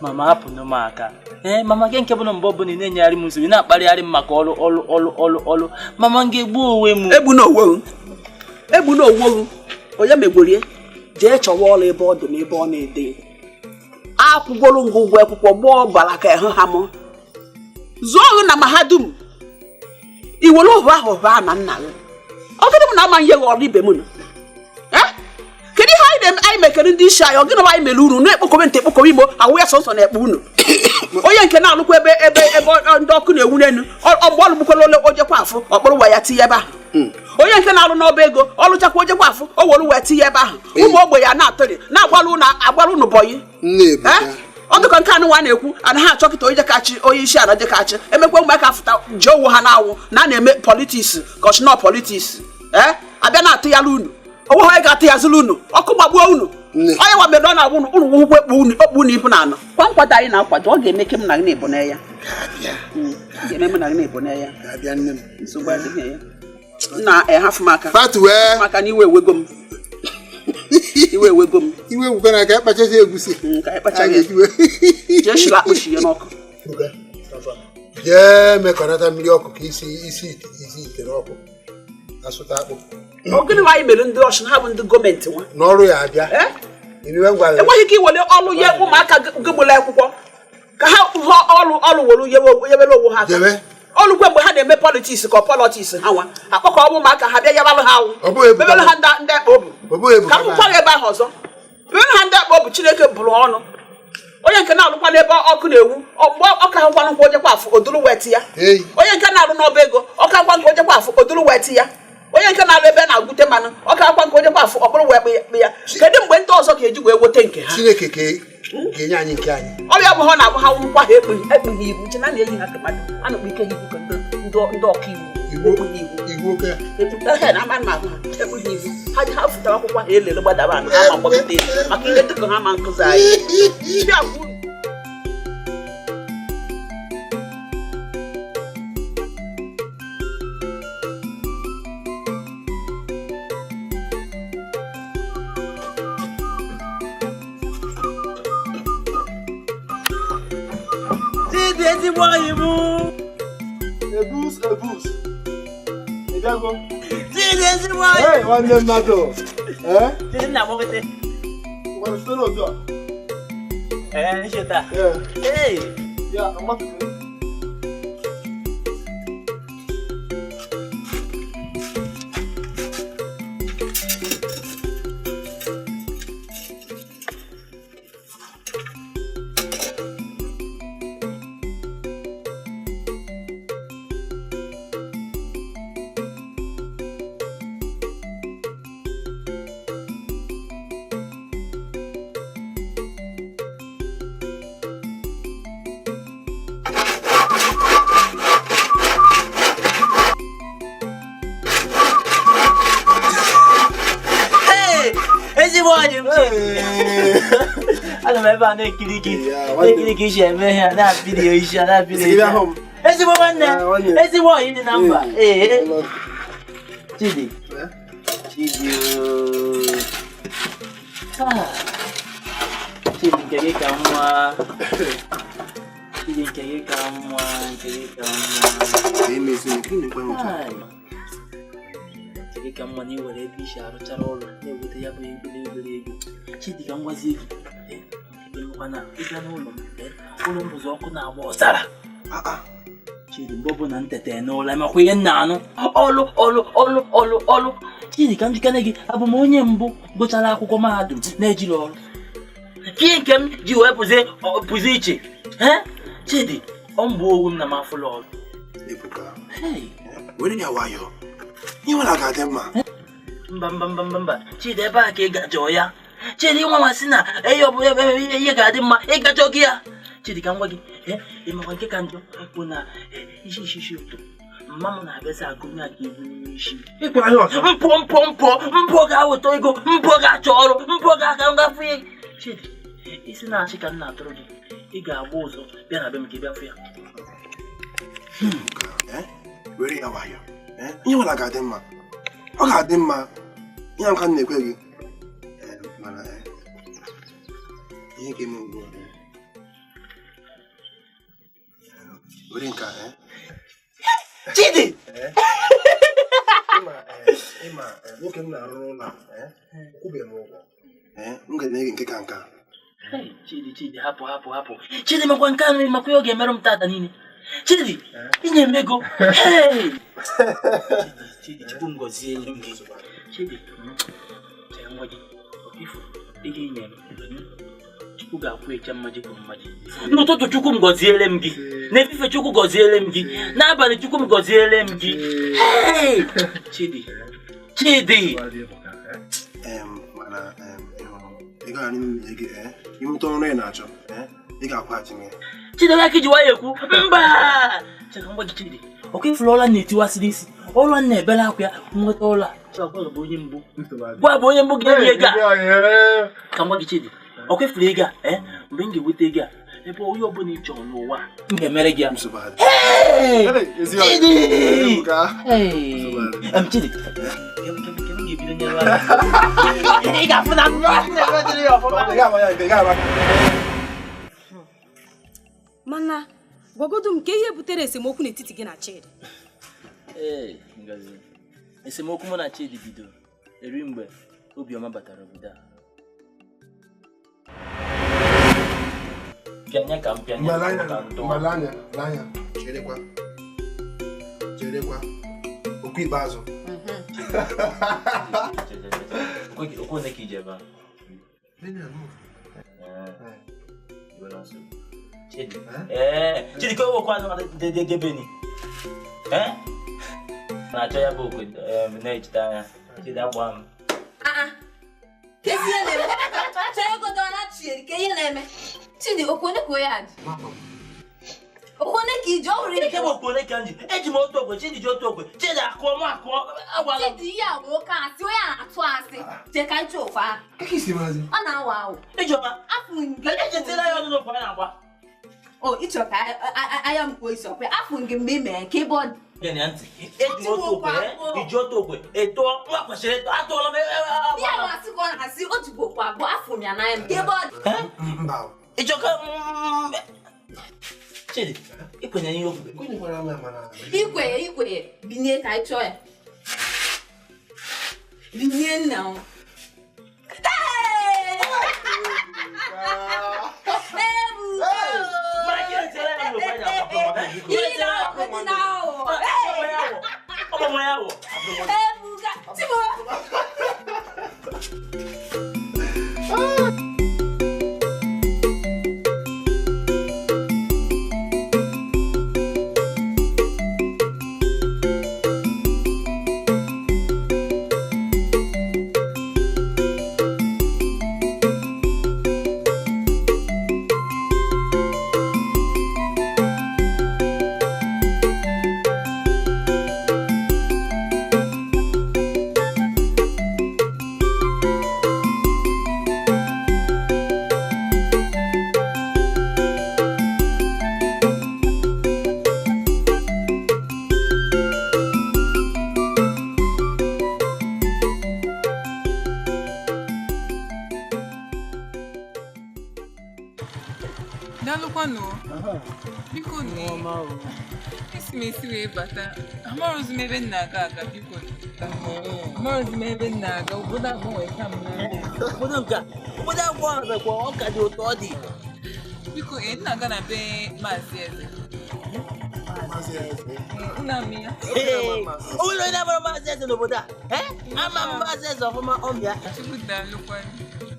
Mama hapụnụ m aka. Ee, mama gị nke bụ na mgbe ọbụla ị na-enyegharị m nsogbu ị na-akparịgharị m maka ọrụ ọrụ ọrụ ọrụ ọrụ. Mama m ga-egbu onwe m. Egbu na onwe m. Egbu na onwe m. Onye megborie jee chọwa ọrụ ebe ọ dị n'ebe ọ na-ede. Akwụgoro ngwa ụgwọ akwụkwọ gbọọ ọbara ka ịhụ ha m. Zụọ ọrụ na mahadum. Iwere ụhụ ahụ baa na nna gị. Ọ gịnị bụ na ama nye gị ọrụ ibe m nọ? Kedu ihe anyị mekere ndị isi anyị? Ọ gịnị bụ anyị mere unu na-ekpokọbe nta ekpokọbe imo awụ ya sọnsọ na-ekpe unu? Onye nke na-alụkwa ebe ebe ebe ndị ọkụ na-enwu n'elu ọmgbe ọlụgbukwala ole ojekwa afụ ọkpụrụ wa ya tinye ebe ahụ. Onye nke na-alụ n'ọba ego ọlụchakwa ojekwa afụ o were wee tinye ebe ahụ. Ụmụ ogbenye a na-atụrị na-agbalụ unu agbalụ unu bọyị. Ọ dịka nke anụ nwa na-ekwu anaghị achọ kịta onye jekachi onye isi ala jekachi emekwa ụmụaka fụta ji owu ha na-awụ na a na-eme politiks ka ọ nọ politiks ee abịa na-atụ ya unu onwe ha ga-atụ ya zụrụ unu ọkụ gbagbuo unu onye nwa mere ọ na-agwụ unu unu wụkwụ ekpu unu okpu unu ibu na anọ kwa nkwado anyị na-akwado ọ ga-eme ke m na gị na-ebu na ya ga-eme m na gị na-ebu na ya nsogbu adịghị ya na ehafụ m aka maka na iwe ewego m. Iwe ewego m. Iwe ewugo na ka akpachazi egusi. Ka akpacha ya. Jee shiri akpụ shie n'ọkụ. Jee mekọnata mmiri ọkụ ka isi ite n'ọkụ. Asụta akpụ. Ogini nwaanyị mere ndị ọchị ha bụ ndị gọọmenti nwa. N'ọrụ ya abịa. Enweghị ike iwere ọrụ nye ụmụaka gụgburu akwụkwọ ka ha hụ ọrụ were yewere onwe ha aka. Ọrụ kwe mgbe ha na-eme politiks ka politiks ha nwa akpọkọ ụmụaka ha bịa yabalụ ha awụ mebere ha ndị akpa obu ka m kwụkwara ebe ahụ ọzọ mebere ha ndị akpa obu Chineke bụrụ ọnụ onye nke na-alụkwa n'ebe ọkụ na-ewu mgbe ọka hụkwanụ nkwa ojekwa afụ oduru wet ya onye nke na-alụ n'ọba ego ọka nkwa nke ojekwa afụ oduru wet ya onye nke na-alụ ebe na-agwute mmanụ ọka akwa nke ojekwa afụ ọkpụrụ wee kpe ya kedu mgbe ndị ọzọ ga-eji wee wote nke ha Chineke ga-enye anyị nke anyị ọrịa bụ ha na-abụ ha nwụkwa ha ekpughi ibu nche na na-eyi ha ka mmadụ a na-akpọ ike ha ibu ka ndị ọka iwu ekpughi ibu ha ji ha fụtara akwụkwọ ha elele gbadaba ha ma gbagide maka ihe dịka ha ma nkụzi anyị. Ezigbo ọyị mụ. Ebus. Ị bịago? Chidi ezigbo ọyị. Ee, nwanne mmadụ. Ee? Chidi nna gbọgide. Ngwanụ site n'otu a. Ee, ncheta. Ee. Ya, mmadụ. Ana m ebe a na-ekiri gị na-ekiri gị isi eme ihe na-apịrị isi na-apịrị isi ezigbo nwanne ezigbo ọyị dị na mba ee Chidi Chidi Chidi nke gị ka mma Chidi nke gị ka mma nke gị ka mma nke gị ka mma na iwere ebe isi arụchara ụlọ na-eweta ya bụ obere ego Chidi ka m gwazie gị ịmụkwa na ịbịa n'ụlọ m ụlọ m bụzi ọkụ na-agba ọzara Chidi mgbe ọbụla m tete n'ụlọ makwa ihe m na-anụ ọlụ ọlụ ọlụ ọlụ ọlụ Chidi ka m jikere gị abụ m onye mbụ gụchara akwụkwọ mahadum na-ejiri ọrụ ihe nke m ji wee pụzi iche Chidi ọ mbụ owu m na m afụla ọrụ Ebuka were ya nwayọọ ihe nwere ga-adị mma mba mba mba mba mba Chidi ebe a ka ị gajọọ ya Chidi nwa masị na ihe ọ bụla ihe ga-adị mma ịgajọ gị ya Chidi ka m gwa gị ịmakwa nke ka njọ bụ na isi isi isi ụtọ mma m na-abịazi agụnye aka ibu n'ime isi mpụọ mpụọ mpụọ mpụọ ga-aweta ego mpụọ ga-achọ ọrụ mpụọ ga-aka ngafụ ya Chidi isi na-achị ka m na-atụrụ gị ị ga-agba ụzọ bịa na be m ka ị bịa fụ ya were ya nwayọọ ihe nwere ga-adị mma ọ ga-adị mma ihe nka m na-ekwe gị mana ihe ga-eme ugbu a were nke a Chidi ịma nwoke m na-arụ ụlọ a kwụbeghị m ụgwọ m ga-enye gị nke ka nka Chidi Chidi hapụ hapụ hapụ Chidi makwa nke a makwa ihe ọ ga-emerụ m tata niile Chidi inye m ego Chidi Chukwu m gọzie gị Chidi chere ngwa gị ọkaifu ego inye m Chukwu ga-akwụ eche mmaji kwuru mmaji n'ụtụtụ Chukwu m gọziele m gị n'efife Chukwu gọziele m gị n'abalị Chukwu m gọziele m gị Chidi Chidi mana ego a niile gị ịnweta ọrụ ị na-achọ ị ga-akwụghachi m ya Chidi onye aka iji nwayọ ekwu mba chere ngwa gị Chidi ọkwa ifuru ọla na-etiwasị n'isi ọla na-ebere akwa ya nweta ọla gwa bụ onye mbụ gwa bụ onye mbụ ga-enye ego a ka ngwa gị Chidi ọkwa ifuru ego a mgbe m ga-eweta ego a ebe onye ọbụla ị chọrọ n'ụwa m ga-emere gị ya Chidi Chidi m ga-ebido Ị ga-afụ na na-emedịrị ya ọfụma. Mana gwagodu m ka ihe butere esemokwu n'etiti gị na Chidi. Ee, Ngozi, esemokwu mụ na Chidi bidoro eri mgbe Obiọma batara obodo a. Pịanye ka m pịanye ka m tụọ. Anya, cherekwa. Cherekwa. Okwu ikpeazụ. Okwu ole ka iji ebe a? Chidi. Chidi ka okwu anụ dedebeni. Na-achọ ya bụ okwe na-ejide anya. Chidi agba m. Chidi, okwu ole ka ya dị? Okwu ole ka iji ọ hụrụ Ike bụ okwu ole ka m ji? Eji m otu okwe, Chidi ji otu okwe. Chidi akụọ m akụọ agwala m. Chidi ihe a bụ oke asị, onye a na-atụ asị. Jee ka ịchọ okwe ahụ. Ọ na-awụ awụ. Ijeọma, Afụ gị. echetela ya ọnụ n'okwe a na-agba. O, ịchọ ka anya m kwuo isi ọkwe. Afụ gị mgbe ị mere ka ebe ọ dị. Gee ya ntị. Eji m otu okwe, iji otu okwe, etụọ, nwa kwesịrị ịtụ, atụọla m. Ihe a na-asị ka ọ na-asị, o jikwa okwe abụọ, afụ m ya n'anya m ka ebe ọ dị. Mba. Ịchọ ka Chidi, ikwenye ihe okwu. Ikwenye, ikwenye, binye ka anyị chọọ ya. Binye nna m. Ebuka! Ebuka! Biko esi m esi wee bata amarozi m ebe m na-aga aga biko amarozi m ebe m na-aga obodo agbanwe ka m n'anya obodo nke obodo agbanwekwa ọ ka dị otu ọ dị biko ị na-aga na be Maazị Eze. Nna m ya o nwere onye na-amara Maazị Eze n'obodo a? Ama m Maazị Eze ọfụma ọmịa. Chukwu daalụkwanụ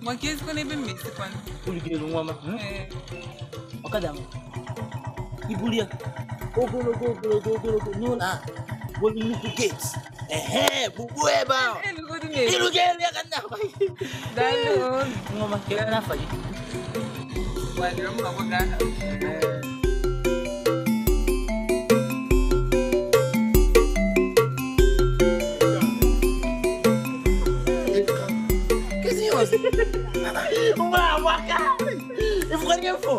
maka ezigbo n'ebe m esikwanụ uru nwa m ọkada m iburu ya ogologo ogologo ogologo n'ụlọ a bụ nnukwu gate ehe gbugbuo ebe ahụ irugo elu ya ka nna agwa gị. Nwa m kedu n'afọ gị? Nwa amaka ifụkwara ihe mfụ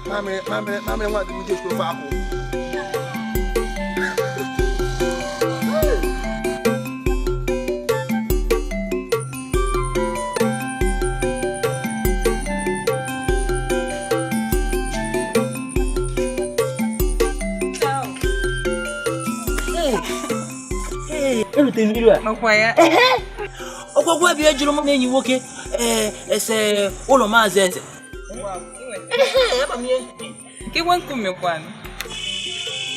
Mamịrị nwa dị m ije ofe akwụ. Erute mmiri a. Ọgwagwa bịa jụrụ m na enyi nwoke ese ụlọ Maazị Eze. Nke nwa nkume kwanụ?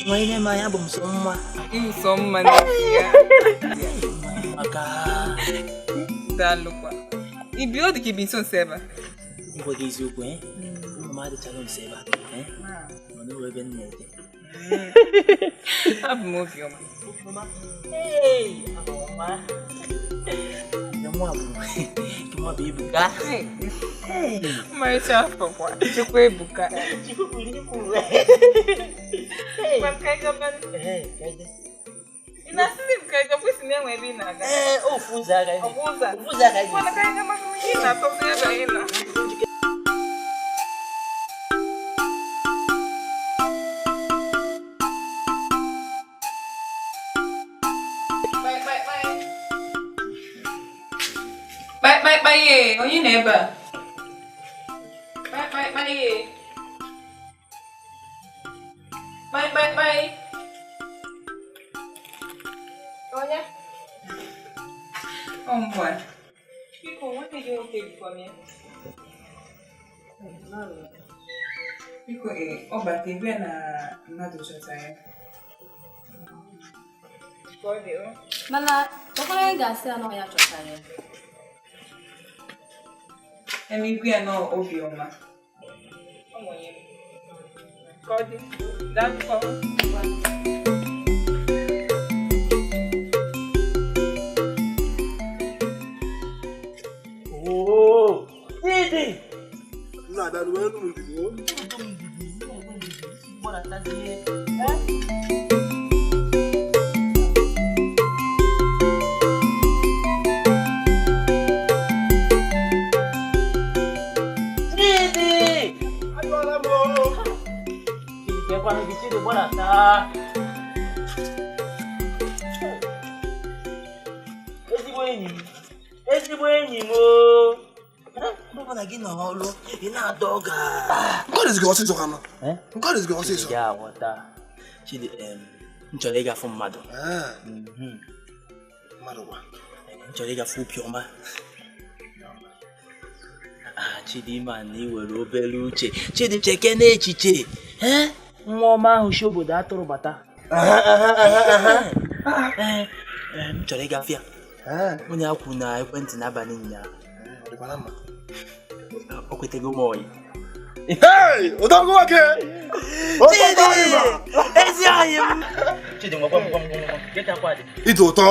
Nwa ihe ma ya bụ m sọ mma. Nsọ mma n'ezie. Maka daalụkwa. Ibi ọ dị ka ibi nso nso ebe a? Ngwa gị eziokwu, ụlọ m adịchaghị nso ebe a. Mana o ebe m na-eje. Abụ m Obiọma. Ee, ọma. Nwa bụ nwa bụ Ebuka. Ọmarịcha afọ kwa. Chukwu Ebuka. Chukwu buru ibu. Gwa m ka anyị gaba. Ị na-asịzi m ka anyị gaba, isi na-enwe ebe ị na-aga. Ee, ofu ụzọ aga. Ọ bụ ụzọ? Ofu ụzọ aga. Mana ka anyị gaba, ị na-atọzi ebe anyị nọ. Bye, bye, bye. Kpaịkpaị e, onye nọ ebe a? Kpaịkpaị e. Kpaịkpaị. Onye? Ọ mgbe. Biko, nwanne gị nwoke bikwa m ya. Biko, ọ bata ebe na mmadụ chọta ya. Ka ọ dị, ọ? Mana ọkwara anyị ga-asị ya na ọ ya chọtara ya. Eme ikwu ya na obiọma. Ọ bụ onye. Ka ọ dị. Daalụkwa. Oh, Chidi! Nna abịa ruo elu ndidi o. Chidi! Abịala m o. Chidi, kekwanụ gị, Chidi, gbadata. Ezigbo enyi m. Ezigbo enyi m o. Mgbe ọbụla gị nọ n'ọrụ, ị na-ada ọga. Nke ọ dịzị gị ọsịsọ ka nọ. Nke ọ dịzị gị ọsịsọ. Ị ga-aghọta. Chidi, m chọrọ ịgafe mmadụ. Mmadụ gwa. M chọrọ ịgafe Obiọma. Ah, Chidi, ma na ị nwere obere uche. Chidi, cheke n'echiche. Nwa ọma ahụ si obodo atụrụ bata. M chọrọ ịgafe ya. Onye a kwuru na ekwentị n'abalị ụnyaahụ. O kwetego m oyi. Hey! Odogwu nwoke! Chidi! Ezi oyi m! Chidi, ngwa gwa m gwa m gwa m. Geta kwa dị. Ịdị ụtọ.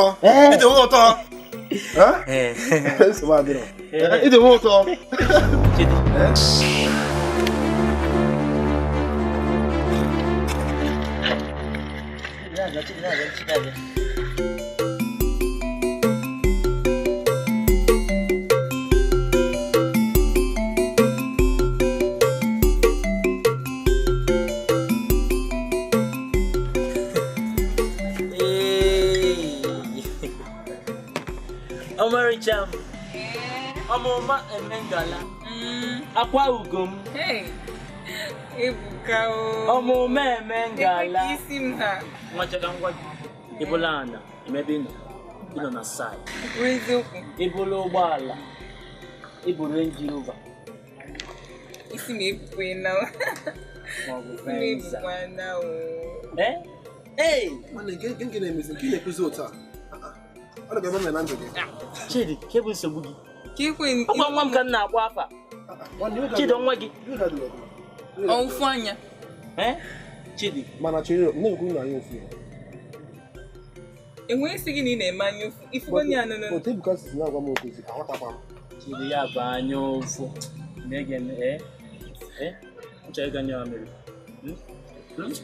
Ịdị ụtọ. Nsogbu adịrọ. Ịdị ụtọ. Chidi. Chidi, na-abịa, Chidi, na-abịa. Ọmarịcha m, ọmụma emengala, akwa ugo m. Ebuka o. Ọmụma emengala. Ekwe ka isi m ha. Nwachaga ngwa gị, ịbụla ana, emebe ị nọ, ị nọ na saịd. Kwuru eziokwu. Ịbụla ụgbọala, ịbụ Range Rover. Isi m ebukwe na. Maọbụ Isi m Venza. ebukwa na o. Ee? Nwanne, nke na-emezi, nke ị na-ekwuzi otu a. Ọ na-eme eme na ndụ gị. Chidi, ke bụ nsogbu gị? Ka ekwe Ọkwa nwa m ka m na-akpọ afa. Chidi, nwa gị. Ọwụfụ anya. Chidi. Mana chere, m na-ekwu na anya ofu ya. Enweghị isi gị na ị na-eme anya ụfụ. Ifugo ya nọ nọ. Otu Ebuka si na-agwa m okwu ezi, aghọtakwa m. Chidi, ya bụ anya ụfụ. Na-ege m, M chọrọ ịga nye ya mmiri.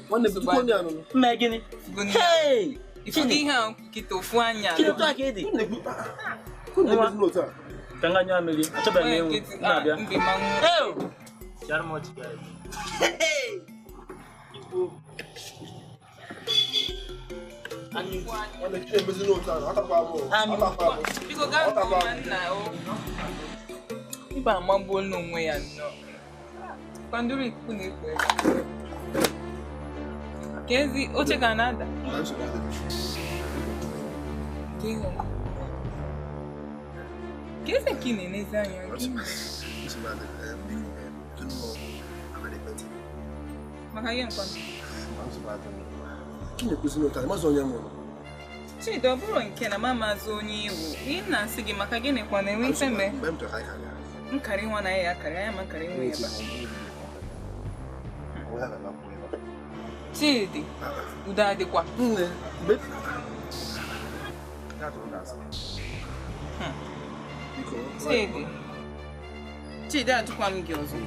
Nwanne, tupu onye anụnụ. Mme gịnị? Hey! Ifugo ihe a nkịta ofu anya. Chidi, otu a ka ị dị. Nwa. Ka nga nye ya mmiri. Achọbeghị m ịnwụ. M na-abịa. Mbe ma nwụọ. Chara m ọchị guys. Igbo. Nwanne, Chidi emezi n'otu a, aghọtakwa m o. Aghọtakwa m. Biko gaa nke ọma nna o. Ibe amagbuola onwe ya nnọọ. Kwanduru ikuku na-ekpo ebe. Ka ezi oche ka na-ada. Ka ịhụ. Ka ezi nke ị na-enezi anya gị. Maka ihe nkwa. Ka ị na-ekwuzi n'otu a, maazị onye nwụrụ. Chidi, ọ bụrụ nke na mama azụ onye iwu, ihe m na-asị gị maka gịnị kwa na-enwe ife mee? Mgbe m chọrọ ka anyị karịa. Nkarị nwa na ya akarị, anya ma nkarị nwa ebe a. Chidi, udo adịkwa. Nne, mgbe Chidi, Chidi ajụkwa m gị ọzọ.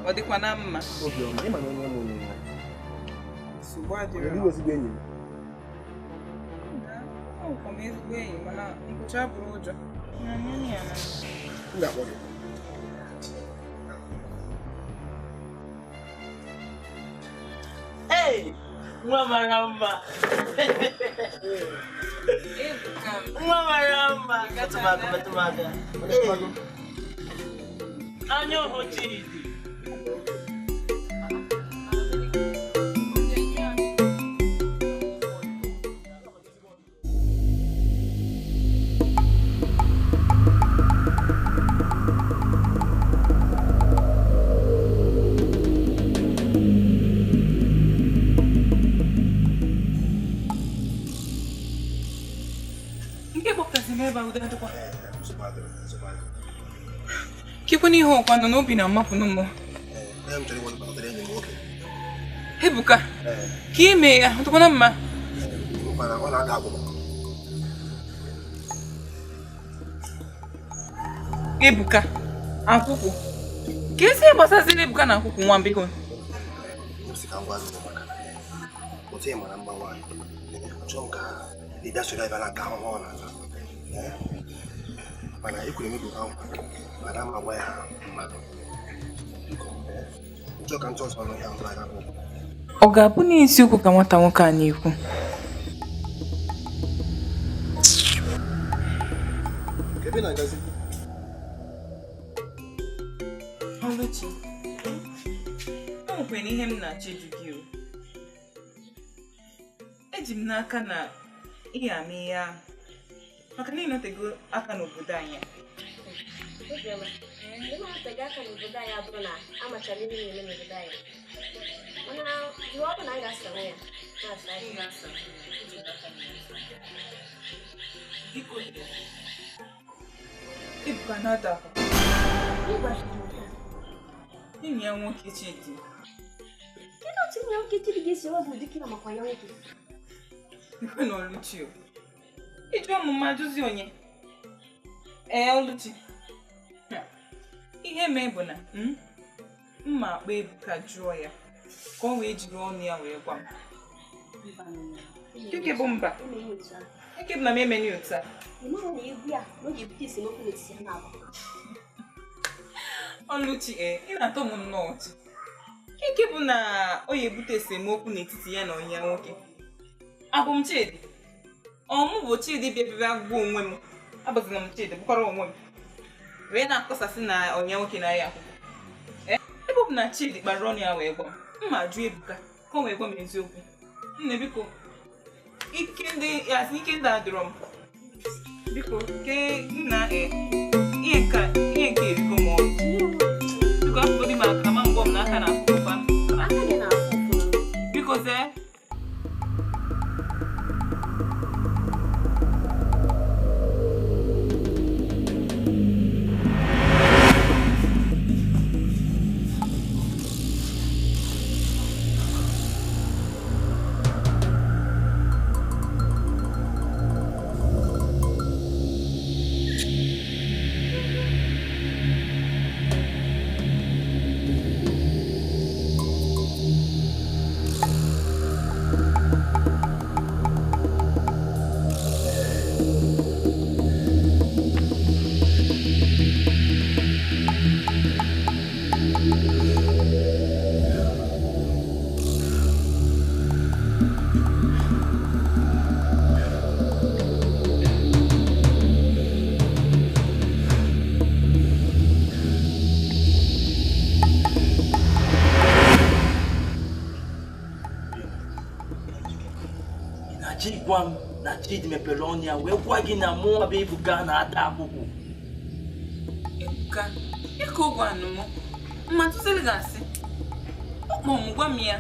Ọ dịkwa na mma. Obiọma, ị ma na onye mụrụ nwa. Nsogbu adịrọ. Ndị ezigbo enyi m. Ọ bụkwa m ezigbo enyi mana nkwụcha bụrụ ụjọ. Na nye ya na. M ga-akpọ gị. Hey! Nwa mara mma. Ebuka m. Nwa mara mma. Metụ m aka, metụ m aka. Anya ọhụ Chidi. Kekwana ihe ọkwa nọ n'obi na mmapụ mmụọ. Ebuka, ka ime ya ọtụkwana mma. Ebuka, akwụkwụ. Ka esi gbasaziri Ebuka na akwụkwụ nwa biko. Mana ekwere m Ebuka nkwa mana m agwa ya mmadụ nchọ ka nchọ ọzọ n'ọhịa mbụ aga akwụkwọ. Ọ ga-abụ n'isiokwu ka nwata nwoke a na-ekwu? Ebe na-agazi? Oluchi, o nwekwara ihe m na-achọ ịjụ gị o. Eji m n'aka na ị ga-ama ihe ahụ maka na ị nọtego aka n'obodo anyị. Obiọma, ịnọtego aka n'obodo anyị abụrụ na amachara ihe na-eme n'obodo anyị. Mana jụọ ọkụ na m ga-asanwu ya. Na-asa ya. Ebuka na-ada akwụkwọ. Enyi ya nwoke Chidi. Kedu otu enyi ya nwoke Chidi ga-esi ọ bụ dike na makwa ya nwoke? Ikwe na Oluchi o. Ịjụ ọmụma ajụzi onye. Ee, Oluchi. Ihe mee bụ na mma akpa Ebuka jụọ ya ka ọ wee jiri ọnụ ya wee gwa m. Ike bụ mba. Ike bụ na m emeni otu a. Oluchi, ị na-atọ m nnọọ ọchị. Ike bụ na ọ ya ebute esemokwu n'etiti ya na onye ya nwoke. Abụ m Chidi. Ọ mụ bụ Chidi bịa bịa gbuo onwe m. Abụzina m Chidi, bụkwara onwe m. Wee na-akọsasị na onye nwoke na-arịa akwụkwọ. Ebe ọ bụ na Chidi kpara ọnụ ya wee gwa m, mma jụọ Ebuka ka ọ wee gwa m eziokwu. Nne biko, ike ndị adịrọ m. Biko, ke nna ihe nke erikọ m ọnụ. Biko, afọ dị m aka ma mgbọ m n'aka na akwụkwọ. Biko zee. Na Chidi mepere ọnụ ya wee gwa gị na mụnwa bụ Ebuka na-ata akwụkwọ. Ebuka, ịka ụgwọ anụmụ, mma tụziri gị asị. Ọ kpọọ m gwa m ya.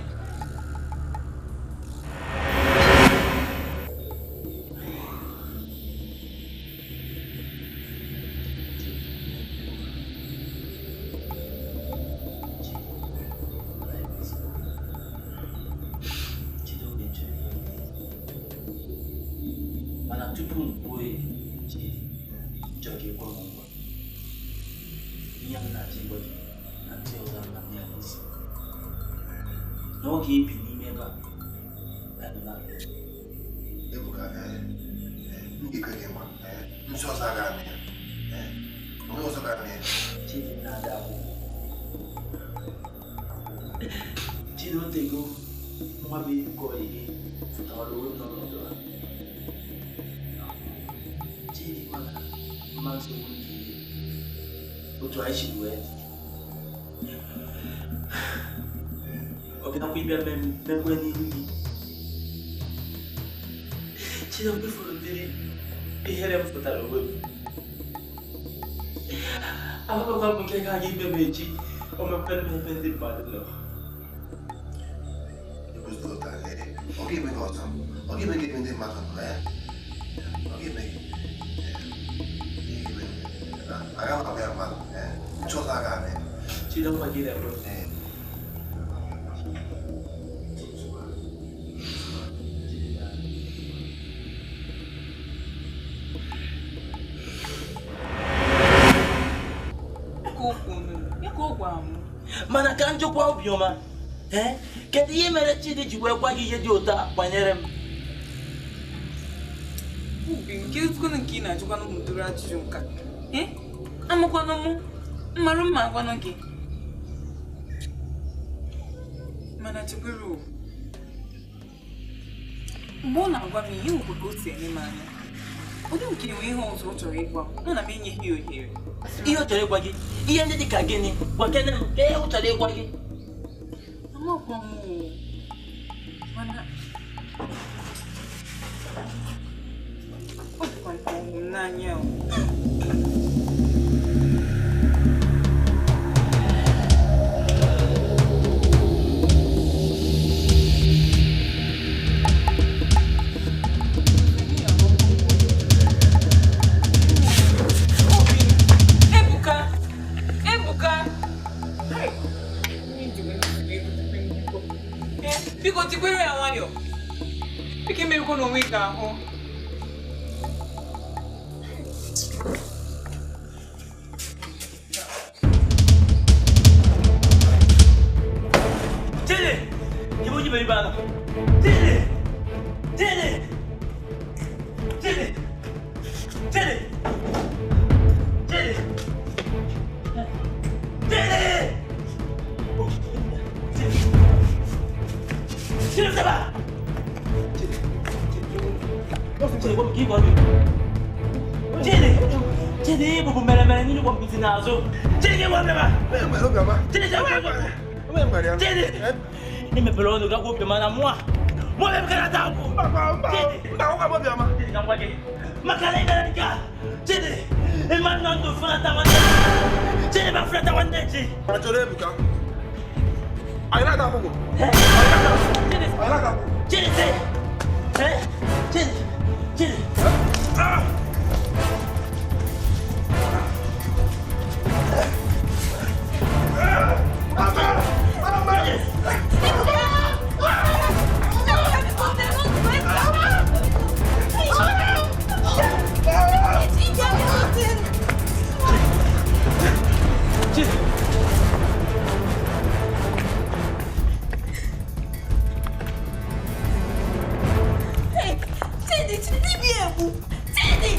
N'oge ibi n'ime ebe a, Ebuka, m ga-ekwe gị nkwa, nsọ ọzọ agaghị eme ya. Onye ọzọ ga-eme ya. Chidi na-ada akwụkwọ. Chidi otego nwa bụ Ebuka ọyị gị fụtawara onwe m n'ọnọdụ a. Chidi mana mma nsogbu ndị ihe otu anyị si wee dị. Ọ bịakwa ịbịa mekwe n'ihu gị. Chidi, mgbe fụrụ dịrị ihere m pụtara onwe m. Akwụkwọ m nke ga-aga ime m echi, o mekwe m ebe ndị mmadụ nọ. Ọ ga-eme gị ọzọ, ọ ga-eme gị ebe ndị mmadụ nọ ya. Ọ ga-eme gị. Aga m abịa mmadụ, nchọta aga abịa. Chidi, ọkwa gị na-ekwe. Mana ka njikwa obiọma, kedu ihe mere Chidi ji wee gwa gị ihe dị ụtọ banyere m? Obi, nke ezigbo nke ị na-ajụkwanụ m ụdịrị ajụjụ nka. Amakwanụ m, mmarụ mma agwanụ gị. Mana chekwere o, mgbe ọ na-agwa m ihe nwekwa ka o si eme m anya. Ụdị nke enwe ihe ọzọ ọ chọrọ ịgwa m, mụ na m enyeghị ya ohere. Ihe ọ chọrọ ịgwa gị? Ihe ndị dị ka gịnị? Gwa kene m, ka ihe ọ chọrọ ịgwa gị? Amakwa m o, mana ọ dịkwa nke ọhụrụ m n'anya o. Biko tikwere ya nwayọ. Biko emerikwa n'onwe gị ahụ. Chidi! Ibu onye iberibe anọ. Chidi! Chidi! Chidi! Chidi! Chidi! Chidi! Chidi, stop! Chidi, Chidi, Chidi, bụ mere mere n'ilu gwa m n'azụ. Chidi, gị gwa m ebe a. Chidi, Chidi, ị mepere ọnụ gakwa Obiọma na mụa. Mụa ebe ka na-ata akwụ. Chidi, ka m gwa gị. Maka na ị mere nke a. Chidi, ị ma nọ ndụ fụnata nwanne. Chidi, ma fụnata nwanne echi. Anyị na-ata akwụkwọ. Chidi, Chidi, Chidi. Chidi. Chidi! Chidi!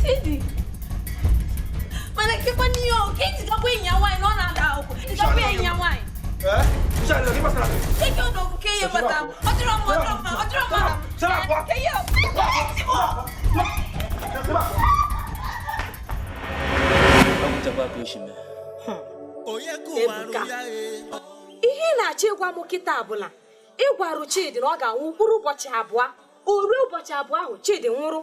Chidi! Mana kekwa n'ihe ọ ka eji gakwa enyi ya nwaanyị na ọ na-ada akwụkwọ. Ị gakwa enyi ya nwaanyị. Eke ọ nọgụ ka ihe gbata m. Ọ dịrọ mma, ọ dịrọ mma, ọ dịrọ mma. Ka ihe ọ Ebuka, ihe ị na-achọ ịgwa m kịta abụla ị gwarụ Chidi na ọ ga-anwụ mkpụrụ ụbọchị abụọ. O ruo ụbọchị abụọ ahụ Chidi nwụrụ.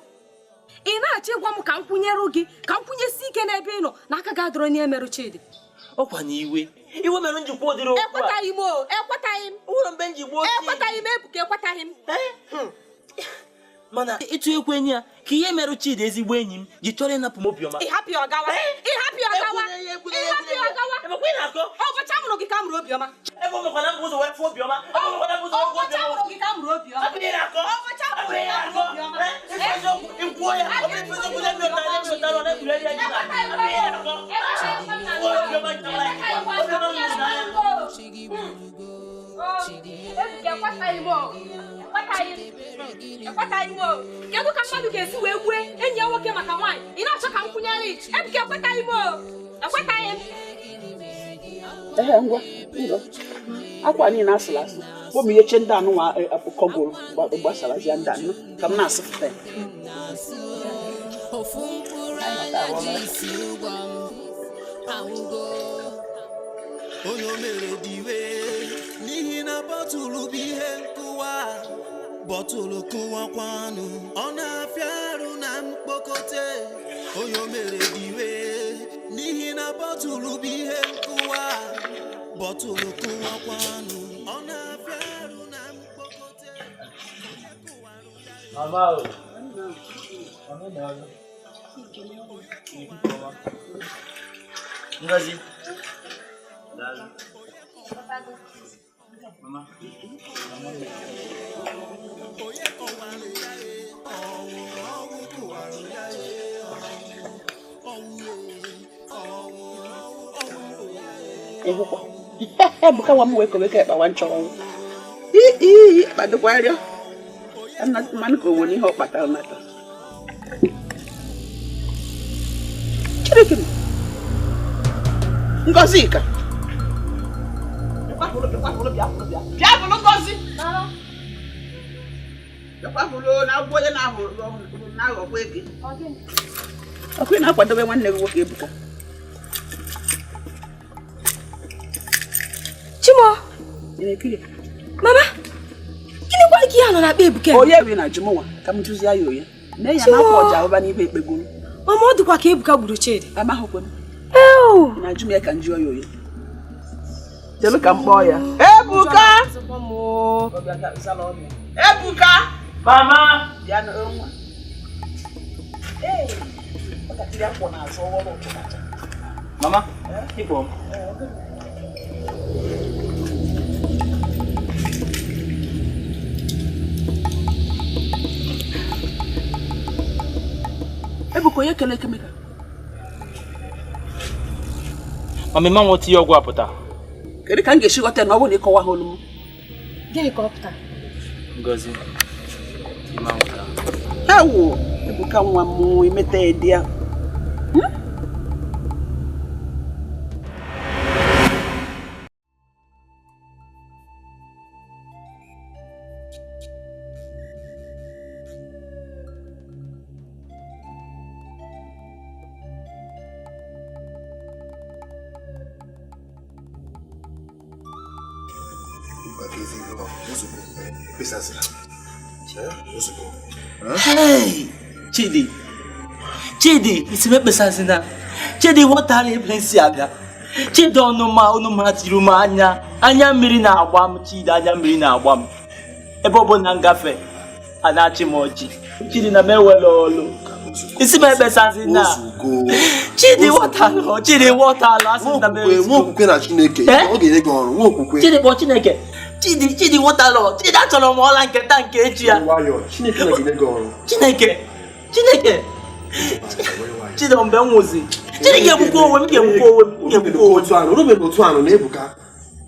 Ị na-achọ ịgwa m ka m kwụnyere gị, ka m kwụnyesi ike n'ebe ị nọ na aka ga-adọrọ n'ihe merụ Chidi. Ọkwa na iwe. Iwe mere njikwa ụdịrị okwu a. Ekwetaghị m o, ekwetaghị m. Ụlọ mgbe m ji gbuo Chidi. Ekwetaghị m Ebuka, ekwetaghị m. Mana ịtụ ekwe enyi ya ka ihe merụ Chidi ezigbo enyi m ji chọrọ ịnapụ m obiọma. Ị hapụ ya ọ gawa. Ị hapụ ya ọ gawa. Ị hapụ ya ọ gawa. Ụbọchị a mụrụ gị ka a mụrụ obiọma. Ebe ọ mekwana mbụ ụzọ wee fụ obiọma. Ebe ọ mekwana mbụ ụzọ wee fụ Ụbọchị a obiọma. mụrụ gị ka a mụrụ obiọma. Ọ bụ ihe na-akọ. Ụbọchị a mụrụ gị ka a mụrụ obiọma. Eziokwu, ikwuo ya. Ọ bụrụ eziokwu na ebe ụtara ebe ụtara ọ na-ekwuru ya ji na. Ọ bụ ihe na-akọ. Kwuo obiọma ji na obiọma m hụrụ n'anya. Ebuka, ekwetaghị m o. Ekwetaghị m. Ekwetaghị m o. Kedu ka mmadụ ga-esi wee gbue enyi ya nwoke maka nwaanyị? Ị na-achọ ka m kwụnyere gị? Ebuka, ekwetaghị m o. Ekwetaghị m. Ehe, ngwa, ngwa. Akwa niile asụrụ asụ. Kpọm ihe che ndị anụnwa kọgoro gbasarazie ndị anụ ka m na-asụpụta ya. Ofu mkpụrụ Anya ji isi ụgwọ m anwụgo. Onye o mere dị iwe n'ihi na bọtụlụ bụ ihe nkụwa, bọtụlụ kụwakwanụ, ọ na-afịa arụ na mkpokote. Onye o mere dị iwe n'ihi na bọtụlụ bụ ihe nkụwa, bọtụlụ kụwakwanụ, ọ na-afịa arụ na mkpokote. Mama o. Mama na-alụ. Ngozi. Daalụ. Mama. Mama. Onye kọwara ya e, ọnwụ ọnwụ kụwara ya e, ọnwụ ọnwụ ọnwụ ya e. Ịhụkwa. Ebuka nwa m wee kowe ka ekpawa nchọrọ. Ii kpadokwarịọ. Mmanụ ka o nwere ihe ọ kpatara nata. Chineke m. Ngozika. Bịa bụrụ Ngozi. Bịakwa bụrụ na agwọ onye na-aghọkwa eke. Ọkụ ị na-akwadobe nwanne gị nwoke Ebuka. Chimo. Mama, gịnị kwa ka ihe a nọ na-akpa Ebuka? Onye wi na jụmụnwa ka m jụzie ya oye. Mee ya na-akwa ọja ụba n'ihe ekpegoro. Mama, ọ dịkwa ka Ebuka gburu Chidi. Amaghịkwa m. Na jụ m ya ka m jụọ ya oye. Chelu ka m kpọọ ya. Ebuka! Ebuka! Mama! Bịa nwa. Ee, nwatakịrị akwọ na-azụ ọrụ ụtụtụ. Mama, ịkpọ m. Ebuka, onye kele Ekemeka? Mama, ịma nwa tinye ọgwụ apụta. Kedu ka m ga-esi ghọta na ọ bụrụ na ịkọwa ha olu m? Gịnị ka ọ pụtara? Ngozi, ịma nwata. Ewo, Ebuka nwa m emeta edi ya. Hey, Chidi, Chidi, isi m ekpesazina. Chidi ghọtara ebe m si abịa. Chidi ọnụma tiri m anya, anya mmiri na-agba m. Chidi, anya mmiri na-agba m. Ebe ọ bụ na ngafe, a na-achị m ọchị. Chidi na m ewere ọlụ. Isi m ekpesazina. Chidi ghọtara, Chidi ghọtara, asị na m Nwa okwukwe na Chineke, ọ ga-enye gị ọrụ, nwa okwukwe. Chidi kpọọ Chineke. Chidi, Chidi ghọtara, Chidi achọrọ m ọla nketa nke echi ya. Chineke na-enye gị ọrụ. Chineke, Chineke, Chidi mgbe m nwụzi. Chidi ga-egbukwa onwe m, ga-egbukwa onwe m, ga-egbukwa onwe m. Rubeghị otu anụ na Ebuka.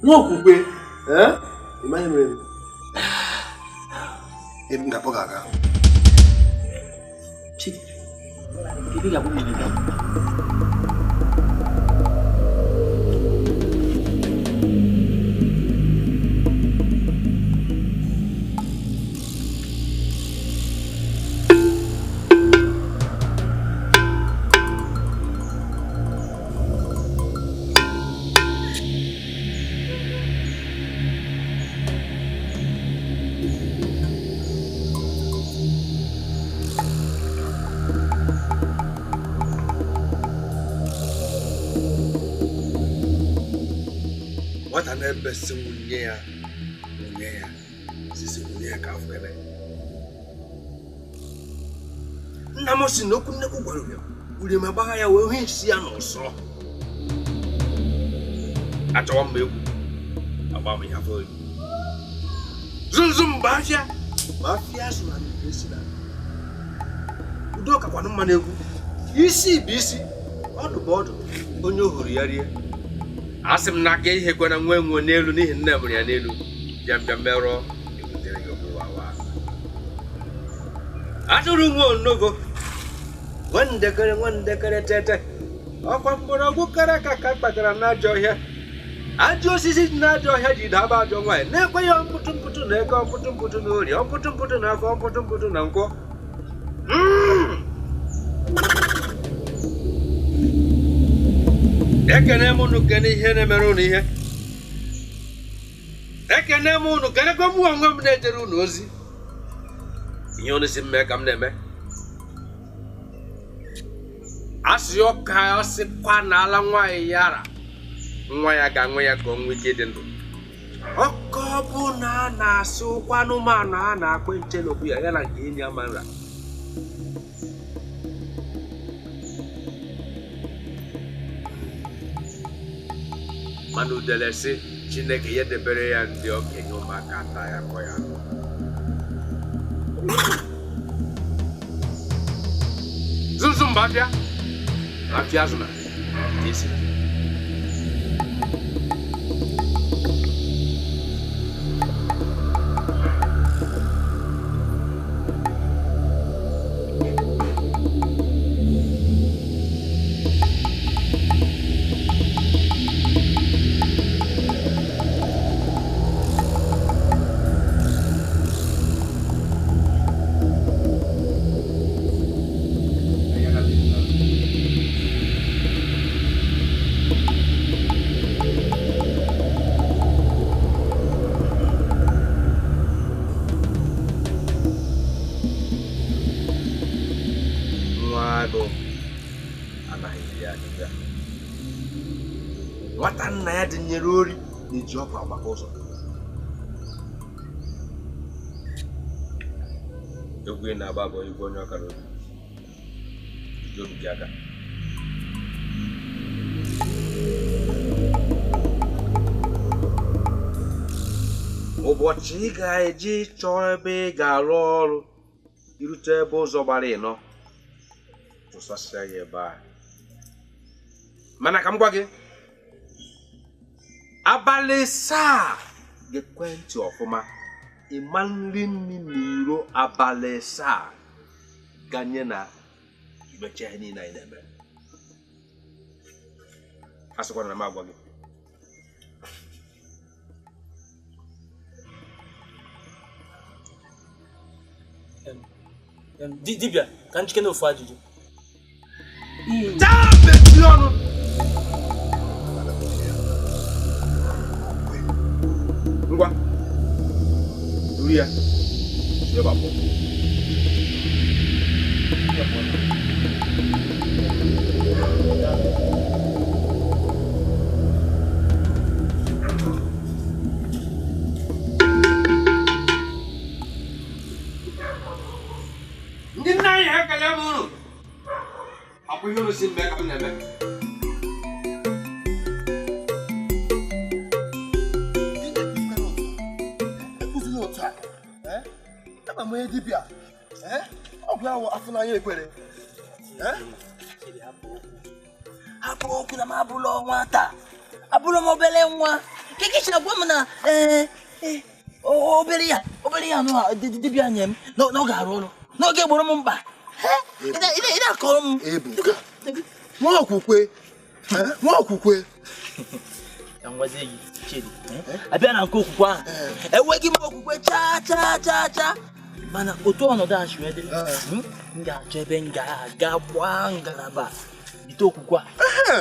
Nwa okwukwe, ị maghị mere m. Ebe m ga-akpọ gị aga. Chidi, ebe ị ga-akpọ m aga? Nwata na-ebesi nwunye ya sisi nwunye ya ka afọ ebe. Nna m si na okwu nnekwu gwara ya, uri m agbagha ya wee hụ isi ya n'ụsọ. Achọwa m egwu, agba m ya afọ oyi. Zunzum bụ afịa, ma afịa azụ na mmiri esi na. Udo kakwanụ mma n'egwu. Isi bụ isi, ọdụ bụ ọdụ, onye ohuru ya rie. Asị m n'aka ihe kwena nwa enwe n'elu n'ihi nne mụrụ ya n'elu. Bịam bịam merụọ, ebutere gị ọgbụwa. Atụrụ nwa onogo, nwandekere tete. Ọkwa mgbọrọgwụ kara aka ka kpatara n'ajọ ọhịa. Ajọ osisi dị n'ajọ ọhịa ji daba ajọ nwaanyị na-ekweghị ọmpụtụ mpụtụ na eke, ọmpụtụ mpụtụ na orie, ọmpụtụ mpụtụ na afọ, ọmpụtụ mpụtụ na nkwọ. Ekene m unu kene ihe na-emere unu ihe. Ekene m unu kenekwa mụ onwe m na-ejere unu ozi. Ihe unu si m mee ka m na-eme. Asị ọka ọsịkwa na ala nwaanyị yara. Nwa ya ga-anwe ya ka ọ nwee ike ịdị ndụ. Ọkọ bụ na a na-asị ụkwa anụmanụ a na-akpọ nche n'okwu ya na nke enyi ama nra. Mana udele sị Chineke ya debere ya ndị okenye ụmụaka ata ya kọ ya. Zunzun bụ afịa. Afịa azụ na isi. Nwata nna ya dịnyere ori na-eji ọkụ agbakọ ụzọ. Egwu ị na-agba bụ egwu onye ọkara obi. Jide obi gị aka. Ụbọchị ị ga-eji chọọ ebe ị ga-arụ ọrụ, irute ebe ụzọ gbara ịnọ, tụsasịa ya ebe a. Mana ka m gwa gị, abalị saa ga-ekwentị ọfụma, ịma nri nri n'iro abalị saa ganye na imecha ihe niile anyị na-eme. A sịkwana na m agwa gị. Dibịa, ka njike na ofu ajụjụ. Taa mechie ọnụ! Ngwa, duru ya, si ebe a pụọ. Ndị nna anyị ekele m unu. Ọ bụ ihe unu si mee ka m na-eme. Onye dibịa, ọgwụ ahụ afọ n'anya ekwere. Hapụ okwu na m abụla nwata, abụrụ m obere nwa. Keke chara gwa m na obere ya nụ dibịa nye m na ọ ga-arụ ọrụ n'oge gboro m mkpa. Ị na-akọrọ m. Ebuka, nwa okwukwe, nwa okwukwe. Ka m gwazie gị, Chidi, abịa na nke okwukwe ahụ, enweghị m okwukwe chaa chaa chaa chaa. Mana otu ọnọdụ a si wee dị, m ga-achọ ebe m ga-aga gbaa ngalaba bite okwukwe a.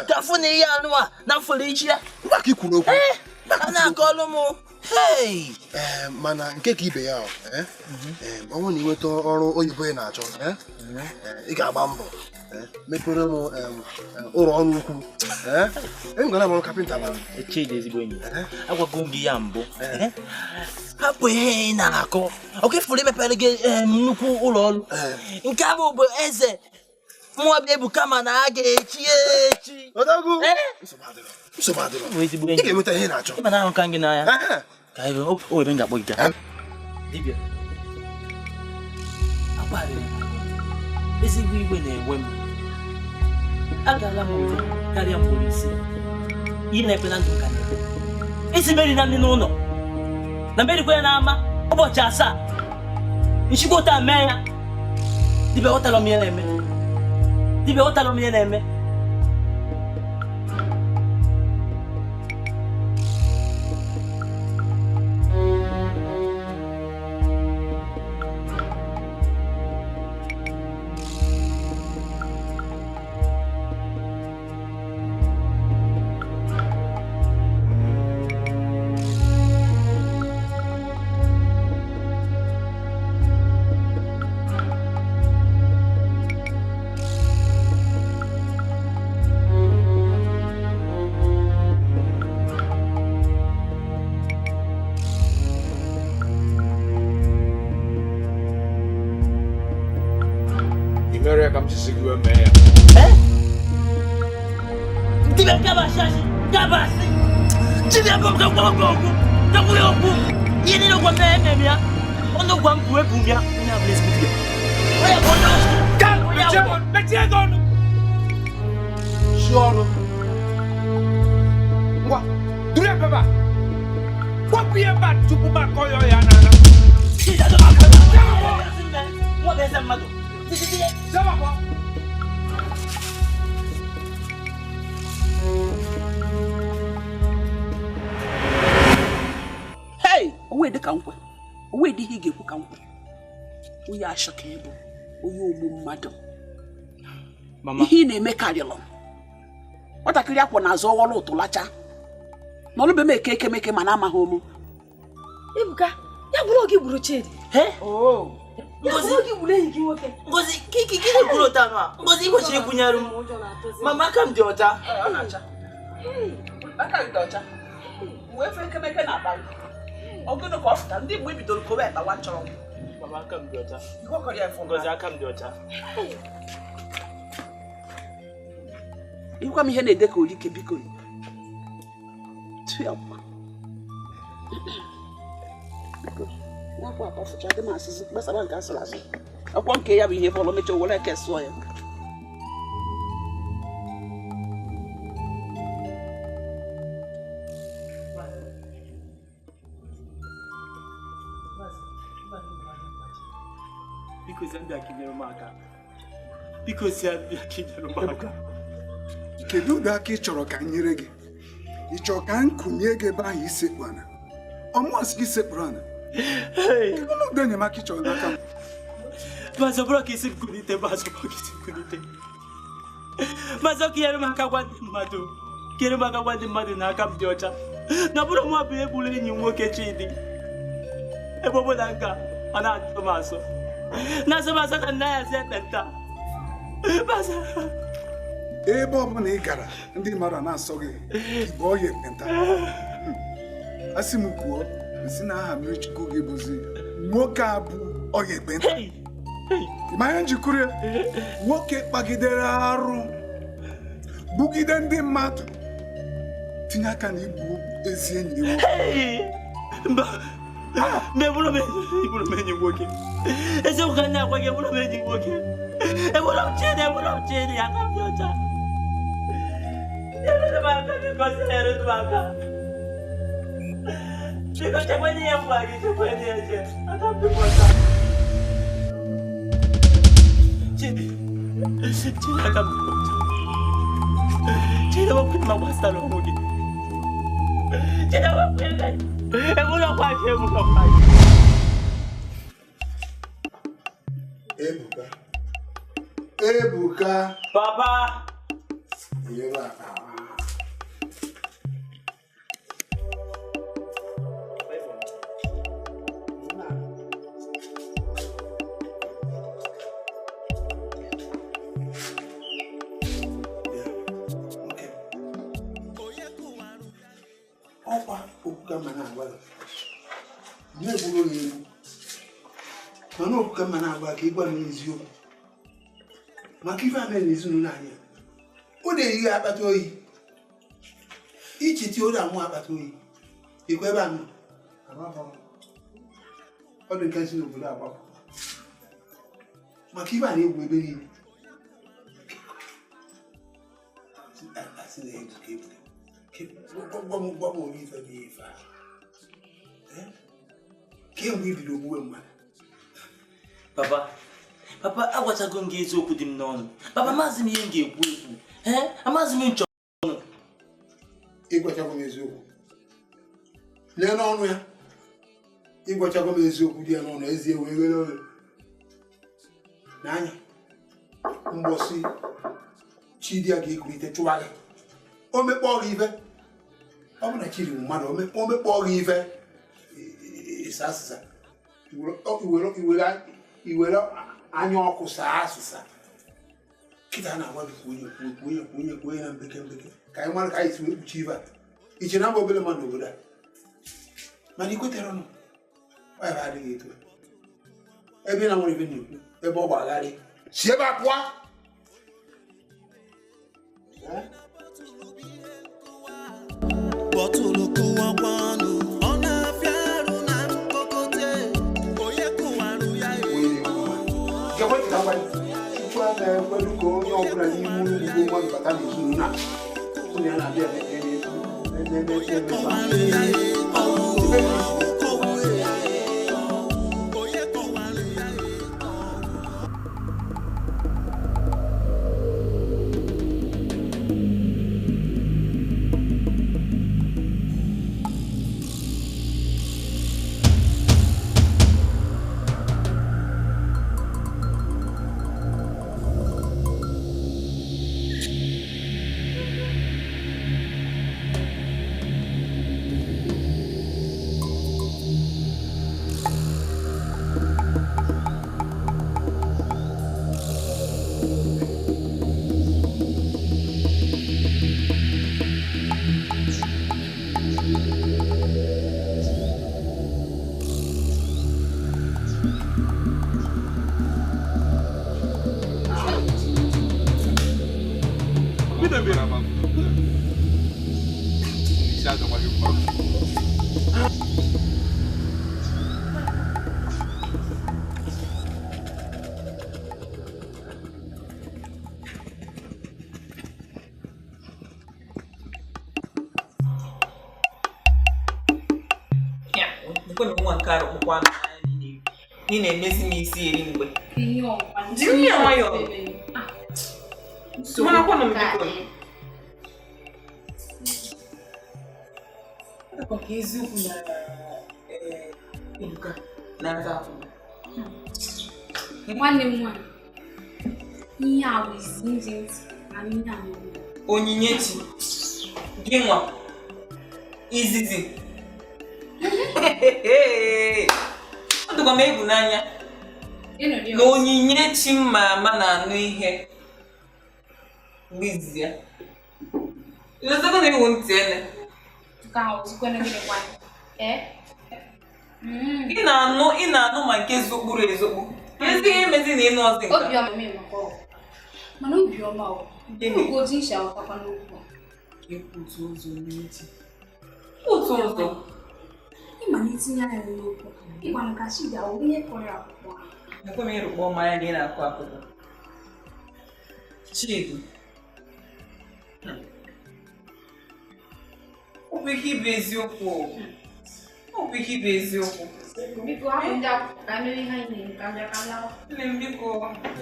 Ka afụ na ihe anụ a na mfere ichi ya. Maka ikwuru okwu. A na-akọlụ m. Mana nke ka ibe ya ọ bụrụ na ị nweta ọrụ oyibo ị na-achọ, ị ga-agba mbọ mepere m ụlọ ọrụ ukwu. M ga na-arụ kapịnta na. Chidi ezigbo enyi, agwago m gị ya mbụ. Hapụ ihe ị na-akọ. Ọkụ ifuru imepere gị nnukwu ụlọ ọrụ. Nke ahụ bụ eze nwa bụ Ebuka mana a ga-echi echi. Nsogbu adịrọ. Ị ga-enweta ihe ị na-achọ. Ịma na ahụ ka gị n'anya. Ka ebe o ebe m ga-akpọ gị gaa. Dibịa, akparịrị ezigbo iwe na-ewe m. Agaala m ụdị karịa mkpụrụ isi. Ihe na-ekpe na ndụ ka na-ekpe. Isi meri na ndị n'ụlọ. Na merikwa ya n'ama ụbọchị asaa. Nchikwa ụta mee ya. Dibịa, ghọtara m ihe na-eme. Dibịa, ghọtara m ihe na-eme. Imere ya ka m si gị wee mee ya. Dibịa nke bụ asị asị, nke bụ asị. Dibịa bụ nke gwara gị okwu, nke gwara ya okwu. Ihe niile gwa m na eme m ya. Ọnụ gwa m bụ ebu m ya. Onye abụla ezigbo dibịa. Onye bụ onye oshi. Onye abụ. Mechie gị ọnụ. Shi ọnụ. Ngwa, duru ya bebe a. Kwapụ ya ebe a tupu m akọ ya ọya n'ala. Nwa bụ eze mmadụ. Hey, onwe dị ka nkwe. Onwe dị ihe ị ga-ekwu ka nkwe. Onye ashọ ka ị bụ, onye ogbu mmadụ. Ihe ị na-eme karịrị. Nwatakịrị akwọ na-azụ ọghọrọ ụtụlacha. N'ọlụbe m eke ekemeke mana amaghị omu. Ebuka, ya bụrụ oge gburu Chidi. Ngozi, Ngozi, gịnị kwuru ụta anụ a? Ngozi, ị kwesịrị ịkwụnyere m. Mama, aka m dị ọcha. Aka gị dị ọcha. Uwe efe ekemeke na-akpa gị. Ọgụnụ ka ọ fụta ndị mgbe bidoro kowe ekpawa chọrọ m. Mama, aka m dị ọcha. Ngozi, aka m dị ọcha. Ịgwa m ihe na-ede ka orike biko. Tụ ya kwa. N'afọ akpọfụcha dị m asịsị gbasara nke asịrị asị. Akwụkwọ nke ya bụ ihe fọrọ mechaa were eke sụọ ya. Biko si abịa ka inyere m aka. Biko si abịa ka inyere m aka. Kedu ụdị aka ị chọrọ ka m nyere gị? Ị chọrọ ka m kụnye gị ebe ahụ isekpu ana? Ọmụasị gị sekpuru ana? Kedu ụdị enyemaka ị chọrọ n'aka m? Maazị, ọ bụrụ ka isi m kulite, maazị, ọ bụrụ ka isi m kulite. Maazị, ọ ka inyere m aka gwa ndị mmadụ. Ka inyere m aka gwa ndị mmadụ na aka m dị ọcha. Na ọ bụrụ mụ bụ ihe gburu enyi m nwoke Chidi. Ebe ọ bụ na nka, ọ na-atụ m asọ. Na-asọ m asọ ka nna ya si ekpenta. Maazị, ebe ọ bụla ị gara ndị mmadụ na-asọ gị bụ ọya ekpenta. Asị m kwuo si na aha mmiri chukwu gị bụzi nwoke a bụ ọya ekpenta. Ma ihe njikere ya, nwoke kpagidere arụ gbugide ndị mmadụ tinye aka na igbu ezi enyi ya nwoke. Mba, egburu m enyi nwoke. Eziokwu ka m na-agwa gị, egburu m enyi nwoke. Egburu m Chidi, egburu m Chidi, aka m dị ọcha. Nyere m aka, biko, sị nyere m aka. Biko, chekwa ihe m gwa gị, chekwa ihe eche. Aka m dị ọcha. Chidi, Chidi, aka m dị ọcha. Chidi, wepụ ma gbasara onwe gị. Chidi, wepụ ebe. Egburu ọkwa gị, egburu ọkwa gị. Ebuka. Ebuka. Papa. Ọkwa okwu ka mma na-agwa gị. Na-egburu onye egbu. Mana okwu ka mma na-agwa ka ị gwa m eziokwu. Maka ife a mere n'ezinụlọ anyị, ọ na-eyi akpata oyi. Icheti oru amụ akpata oyi. Ikwa ebe a nọ. Ọ dị nke si n'obodo agbapụ. Maka ife a na-egwu ebe niile. Asị na Ebuka Ebuka. Gwa m onye ife dị ife a. Kemgbe i bido ogbuwe mmadụ. Papa, papa, agwachago m gị eziokwu dị m n'ọnụ. Papa, amaghịzi m ihe m ga-ekwu ekwu. Amaghịzi m nchọ ọnụ. Ịgwachago m eziokwu. Lee n'ọnụ ya. Ịgwachago m eziokwu dị ya n'ọnụ ezie wee ghere oghe. N'anya, mgbọsị Chidi a ga-ekulite chụwa gị. O mekpọọ gị ife. Ọ bụ na Chidi bụ mmadụ, o mekpọọ gị ife. Ịsa asịsa. Iwere anya ọkụ saa asịsa. Kịta na-agwa gị kwuonye kwuonye kwuonye na mbeke mbeke ka anyị mara ka anyị si wee kpuchi ife a. Iche na mba obere mmadụ n'obodo a. Mana i kwetere nụ, ọ ya adịghị etu a. Ebe ị na nwere ife na-ekwu, ebe ọ gbagharị. Si ebe a pụọ. Bọtụlụ kụwakwanụ, ọ na-afịa arụ na mkpokote. Onye kụwarụ ya e? Chukwu a na-ekwelu ka onye ọbụla n'ime unu igbo mmadụ bata n'ezinụlọ a. Ụnụ ya na-abịa ebe. Ị na-emezi m isi eri mgbe. Jiri ya nwayọọ. Marakwanụ m biko. Ọ dịkwa ka eziokwu na Ebuka na-aza akwụkwọ. Nwanne m nwaanyị, ihe a bụ izizi ntị na ihe a na-eme. Onyinyechi, gị nwa, izizi. Ọ dịkwa m egwu n'anya na Onyinyechi mma ama na-anụ ihe mgbe izizi ya. Ilozego na iwu ntị ene. Ị na-anụ ma nke zokpuru ezokpu. Ezi ihe emezi na ịnụ ọzọ nke. Obiọma mana obiọma ọ oge otu nshi aghọtakwa n'okwu a. Otu ụzọ Onyinyechi. Otu ụzọ. Ịma na itinye anya n'okwu ịgwa m ka Chidi ahụ onye kọrọ akwụkwọ ahụ. Ekwe m ịrụkpọ mmanya na ị na-akụ akwụkwọ. Chidi. Ọ bụ ike ịbụ eziokwu. Ọ bụ ike ịbụ eziokwu. Biko hapụ ndị akwụkwọ ka mere ihe anyị na-eme ka m bịa ka m lawa. Nne m biko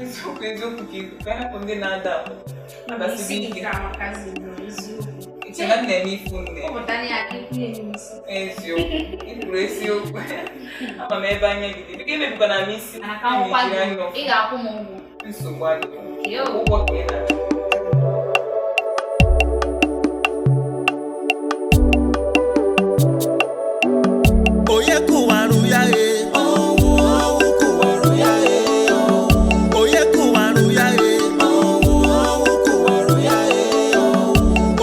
eziokwu eziokwu ka ikwu ka hapụ ndị na-ada akwụkwọ. Isi gị ka amakazi eziokwu. Iche na m na-eme ifu nne. Ọ pụtara ya ka ikwu ya n'isi. Eziokwu. I kwuru eziokwu. Ama m ebe anya gị dị. Biko emebikwana m isi. Mana ka m gwa gị, ị ga-akwụ m ụgwọ. Nsogbu adịghị. Ụgwọ ka ị na-akwụ. Onye kụwarụ ya e? Ọnwụ kụwarụ ya e. Onye kụwarụ ya e? Ọnwụ kụwarụ ya e.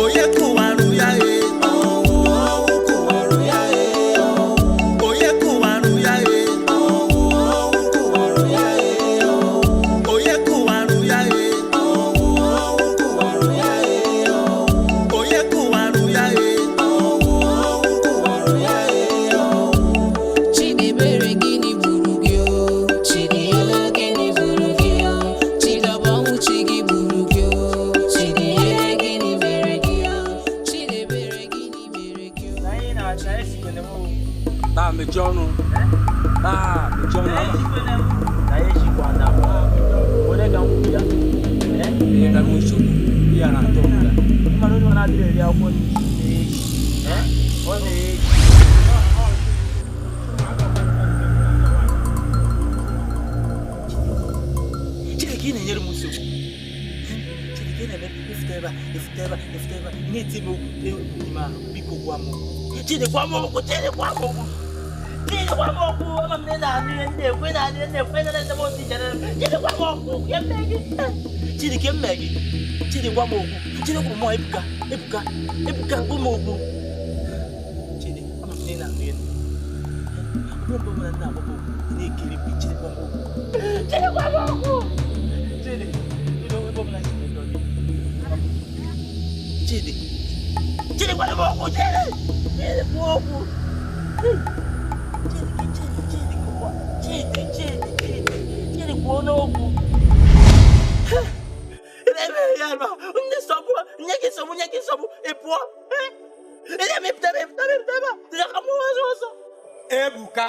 Onye kụwarụ ya e? Ọnwụ kụwarụ ya e. Onye kụwarụ ya e? Ọnwụ kụwarụ ya e. Onye kụwarụ ya e? Ọnwụ kụwarụ ya e. Onye kụwarụ ya e? Ọnwụ kụwarụ ya e. Chidebere gịnị gburu gị o? Chidi o gịnị gburu gị o? Chidọbọnwụ chi gị gburu gị o? Chidi e gịnị mere gị o? Chidebere gịnị mere gị o? Ba mechie ọnụ. Ba mechie ọnụ. Na ejikwa na onye ga nkwụ ya. Ihe na m nsogbu. Ihe a na-atọ m ụtọ. Mmanụ onye na-adịrị eri akwụkwọ na-eji. Ọ na-eji. Chineke ị na-enyere m nsogbu. Chineke ị na-eme ifute ebe a, ifute ebe a, ifute ebe a, ị na-eti m okwu n'ime ahụ. Biko gwa m okwu. Chineke gwa m okwu, Chineke gwa m okwu. Chineke gwa m okwu, ama m na ị na-anụ ihe ndị ekwe na-anụ ihe ndị ekwe na-ete m otu ichere. Chineke gwa m okwu, ya mee gị. Chineke m mee gị. Chineke gwa m okwu. Chineke gwa m Ebuka, Ebuka, Ebuka gwa m okwu. Chineke, ama m na ị na-anụ ihe ndị ekwe. Ọ bụrụ mgbe ọbụla m na-agwa gị okwu, ị na-ekiri m, Chineke gwa m okwu. Chineke gwa m okwu. Chidi Chidi gwara m okwu Chidi Chidi kwuo okwu Chidi Chidi Chidi Chidi Chidi Chidi Chidi kwuo n'okwu Ebuka.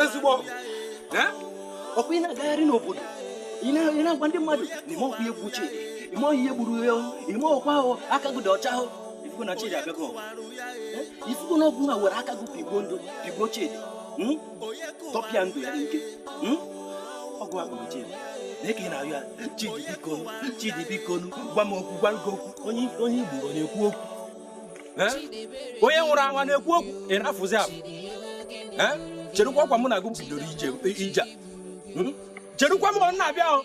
Ezigbo ọgụ. Ọkwa ị na-agagharị n'obodo ị na-agwa ndị mmadụ na ime ọkwa egwu Chidi ime ihe gburu ya ime ọkwa ahụ aka gị dị ọcha ahụ ifugo na Chidi abịago ọgụ ifugo na ọgwụ ha were aka gị pigbuo ndụ pigbuo Chidi tọpịa ndụ ya n'ike ọgụ akpụrụ Chidi na eke na-arịọ ya Chidi biko Chidi biko gwa m okwu gwa gị okwu onye Igbo ọ na-ekwu okwu onye nwụrụ anwa na-ekwu okwu ị na-afụzi afụ cherukwa ọkwa mụ na gị bidoro ije a cherukwa m ọ na-abịa ahụ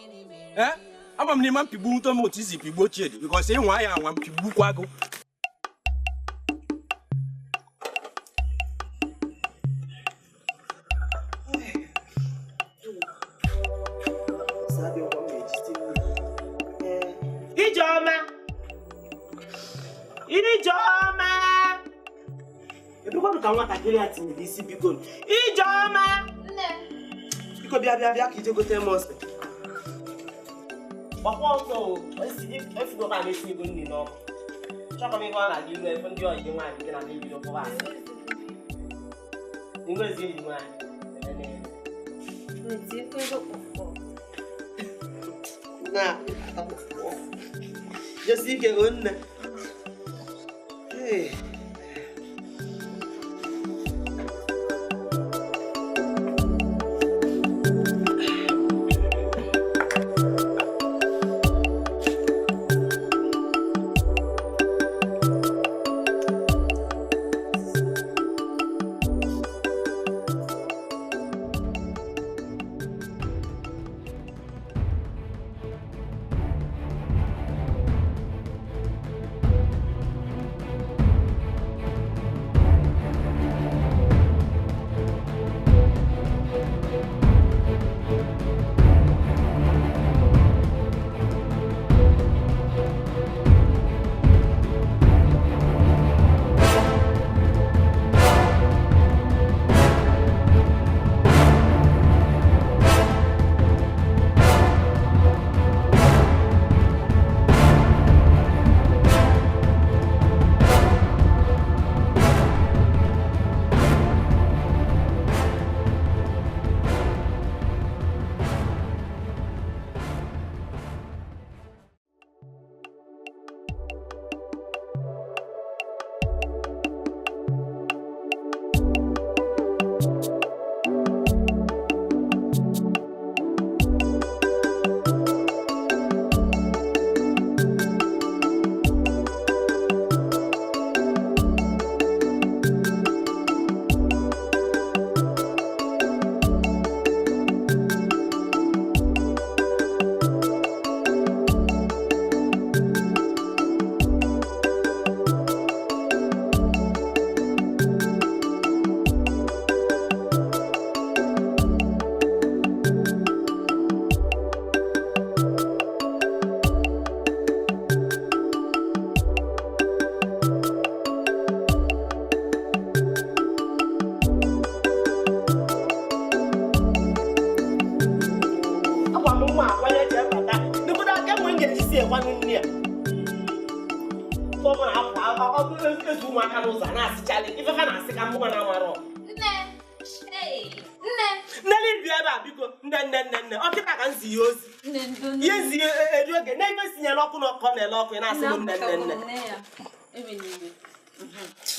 ama m n'ime mpigbu ntọ m otu isi pigbuo Chidi bikọs ịnwa ya anwa mpigbukwa gụ Ijeọma Ijeọma ebekwanụ ka nwatakịrị a tinyere isi biko Ijeọma biko bịa bịa bịa ka ije gote m ose gbakwa ọsọ o efugo m esi ego nri n'ọkụ chọkọ m ihe ọ na-aga ilu efe ndị ọyị nwaanyị gị na ebido kpọba asị ngozi enyi nwaanyị na jesi ike nne. Hey.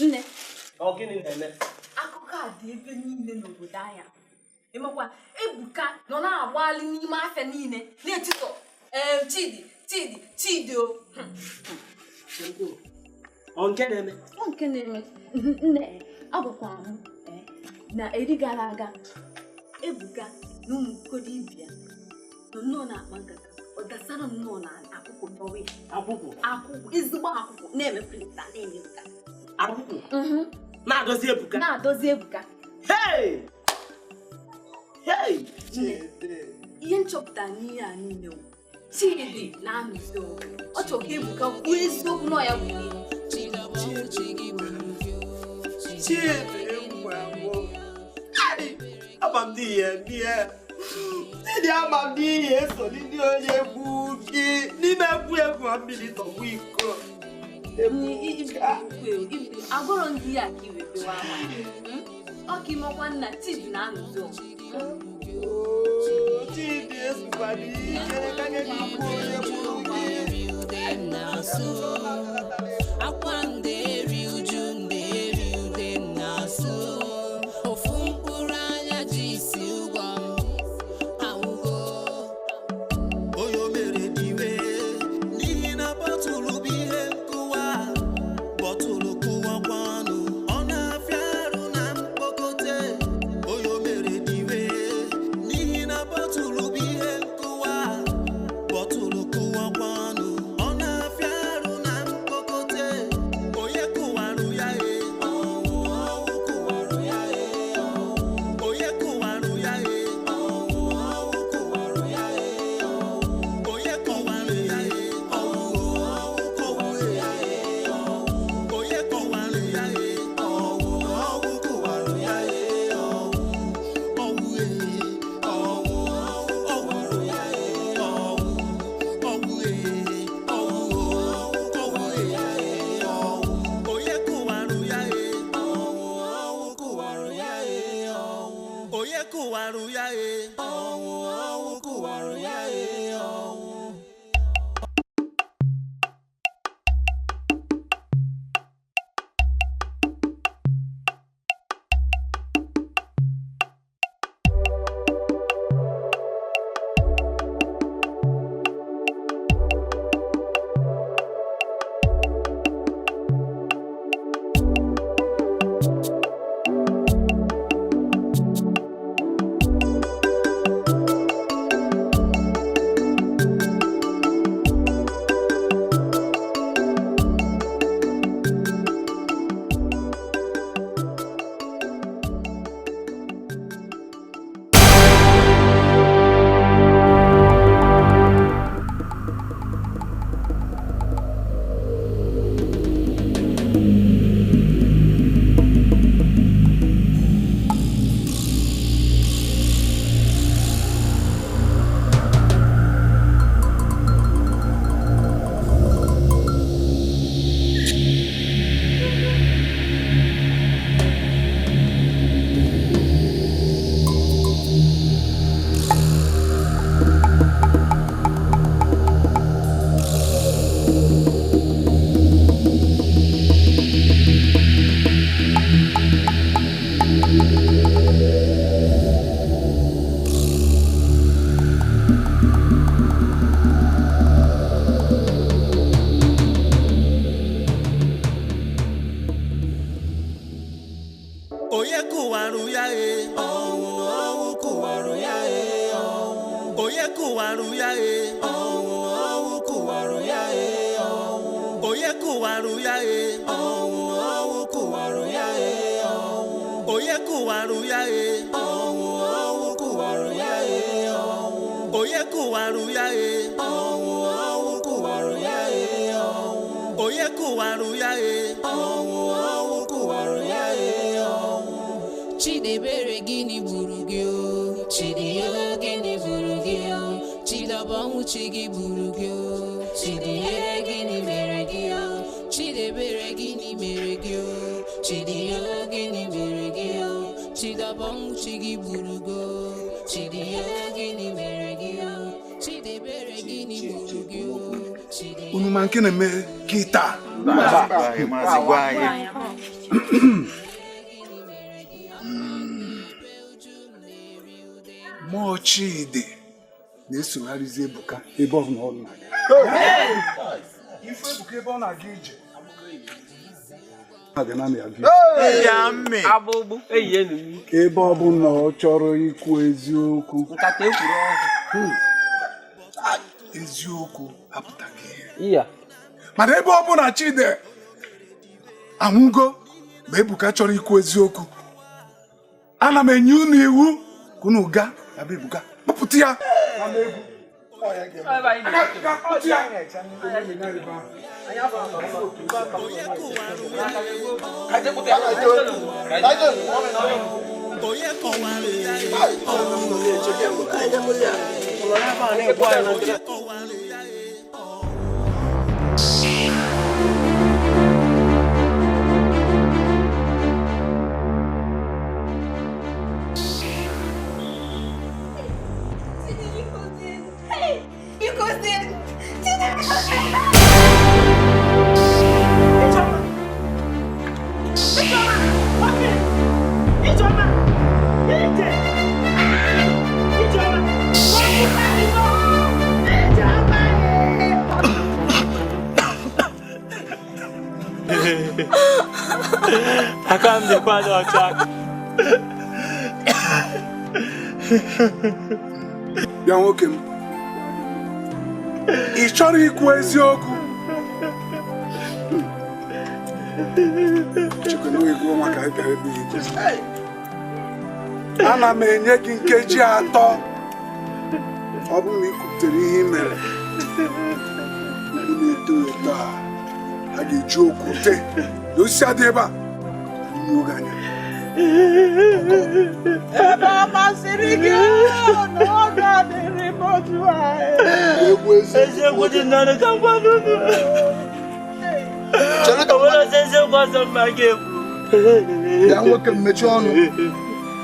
Nne, akụkọ a dị ebe niile n'obodo anya ịmakwa Ebuka nọ na-agbalị n'ime afịa niile na-etitọ Chidi Chidi Chidi o ọ nke na-eme ọ nke na-eme nne agwakwara m na eri gara aga Ebuka na ụmụ ikorobịa nọ nnọọ na-akpa nkata ọ dasara nnọọ na akwụkwọ dọwa ya akwụkwọ akwụkwọ ezigbo akwụkwọ na-emepụta na-emepụta akwụkwọ na-adozi Ebuka na-adozi Ebuka hey hey Chidi Ihe nchọpụta n'ihe a niile wụ Chidi na-anụzi ọgụ. Ọ chọrọ ka Ebuka kwuo eziokwu na ọ ya gburu ya. Chidi nwa m. Ama m n'ihe mie. Chidi ama m n'ihe eso ndị onye gbu gị n'ime egwu egwu mmiri tọgbọ iko. Agwọrọ ndị ya ka iwe bewa akwa. Ọ ka imekwa nna Chidi na-anụzi ọgụ. Chidi esokwana ike ka nye gị ikwu onye gburu gị. Akwa nderi uju nderi ude m na-asụ ofu mkpụrụ anya ji isi ụgwọ m anwụgo. Onye o mere diwe n'ihi na bọtụlụ bụ ihe nkụwa, bọtụlụ kụwakwanụ ọ na-afịa arụ na mkpokote. Onye o mere diwe n'ihi na bọtụlụ bụ ihe nkụwa, bọtụlụ kụwakwanụ ọ na-afịa arụ na mkpokote. Onye kụwarụ ya e, ọnwụ ọnwụ kụwarụ ya e, ọnwụ. Onye kụwarụ ya e, ọnwụ ọnwụ kụwarụ ya e, ọnwụ. Onye kụwarụ ya e, ọnwụ ọnwụ kụwarụ ya e, ọnwụ. Onye kụwarụ ya e, ọnwụ ọnwụ kụwarụ ya e, ọnwụ. Ọnwụ e, ọnwụ ọnwụ ya e, ọnwụ. Ọnwụ e, ọnwụ ọnwụ ya e, ọnwụ. Onye kụwarụ ya e, ọnwụ ọnwụ kụwarụ ya e, ọnwụ. Onye kụwarụ ya e, ọnwụ ọnwụ kụwarụ ya e, ọnwụ. Onye kụwarụ ya e, ọnwụ ọnwụ kụwarụ ya e, ọnwụ. Onye kụwarụ ya e, ọnwụ ọnwụ kụwarụ ya e, ọnwụ. Onye kụwarụ ya e, ọnwụ ọnwụ kụwarụ ya e, ọnwụ. Onye kụwarụ ya e, ọnwụ ọnwụ kụwarụ ya e, ọnwụ. Onye kụwarụ ya e, ọnwụ ọnwụ kụwarụ ya e, ọnwụ. Onye kụwarụ ya e, ọnwụ ọnwụ kụwarụ ya e, ọnwụ. Chidebere gịnị gburu gị o? Chidi o gịnị gburu gị o? Chidọba ọnwụ chi gị gburu gị o? Chidi e gịnị mere gị o? Chidebere gịnị mere gị o? Chidi o gịnị mere gị o? Chidọba ọnwụ chi gị gburu gị o? Chidi o gịnị mere gị o? Chidebere gịnị gburu gị o? Chidi Unu ma nke na-eme kịta. Maazị gwa anyị. Mmụọ Chidi na-esogharịzi Ebuka ebe ọ bụla ọ na-aga. Ife Ebuka ebe ọ na-aga ije. Aga na ya gị. Ebe ọ bụ na ọ chọrọ ikwu eziokwu. Nkata ekwuru ọhụụ. Eziokwu apụtaghị ihe. Mana ebe ọ bụ na Chidi anwụgo ma Ebuka chọrọ ikwu eziokwu, ana m enye unu iwu ka unu gaa na be Ebuka kpọpụta ya. Aka m dịkwa n'ọcha. Bịa nwoke m, ị chọrọ ikwu eziokwu? Chukwu egwu maka ịbịa ebe ikwu. Ana m enye gị nkeji 3. Ọ bụrụ na ị kwuputere ihe ị mere, ndị na-eto eto a ga-eji okwute na osisi adị ebe a. Ebe ọ masịrị gị na ọ ga-adịrị m otu a. Eziokwu dị n'ọnụ ka m gwa unu. O nwere ọzọ eziokwu ọzọ mma ga-ekwu. Ya nwoke m mechie ọnụ.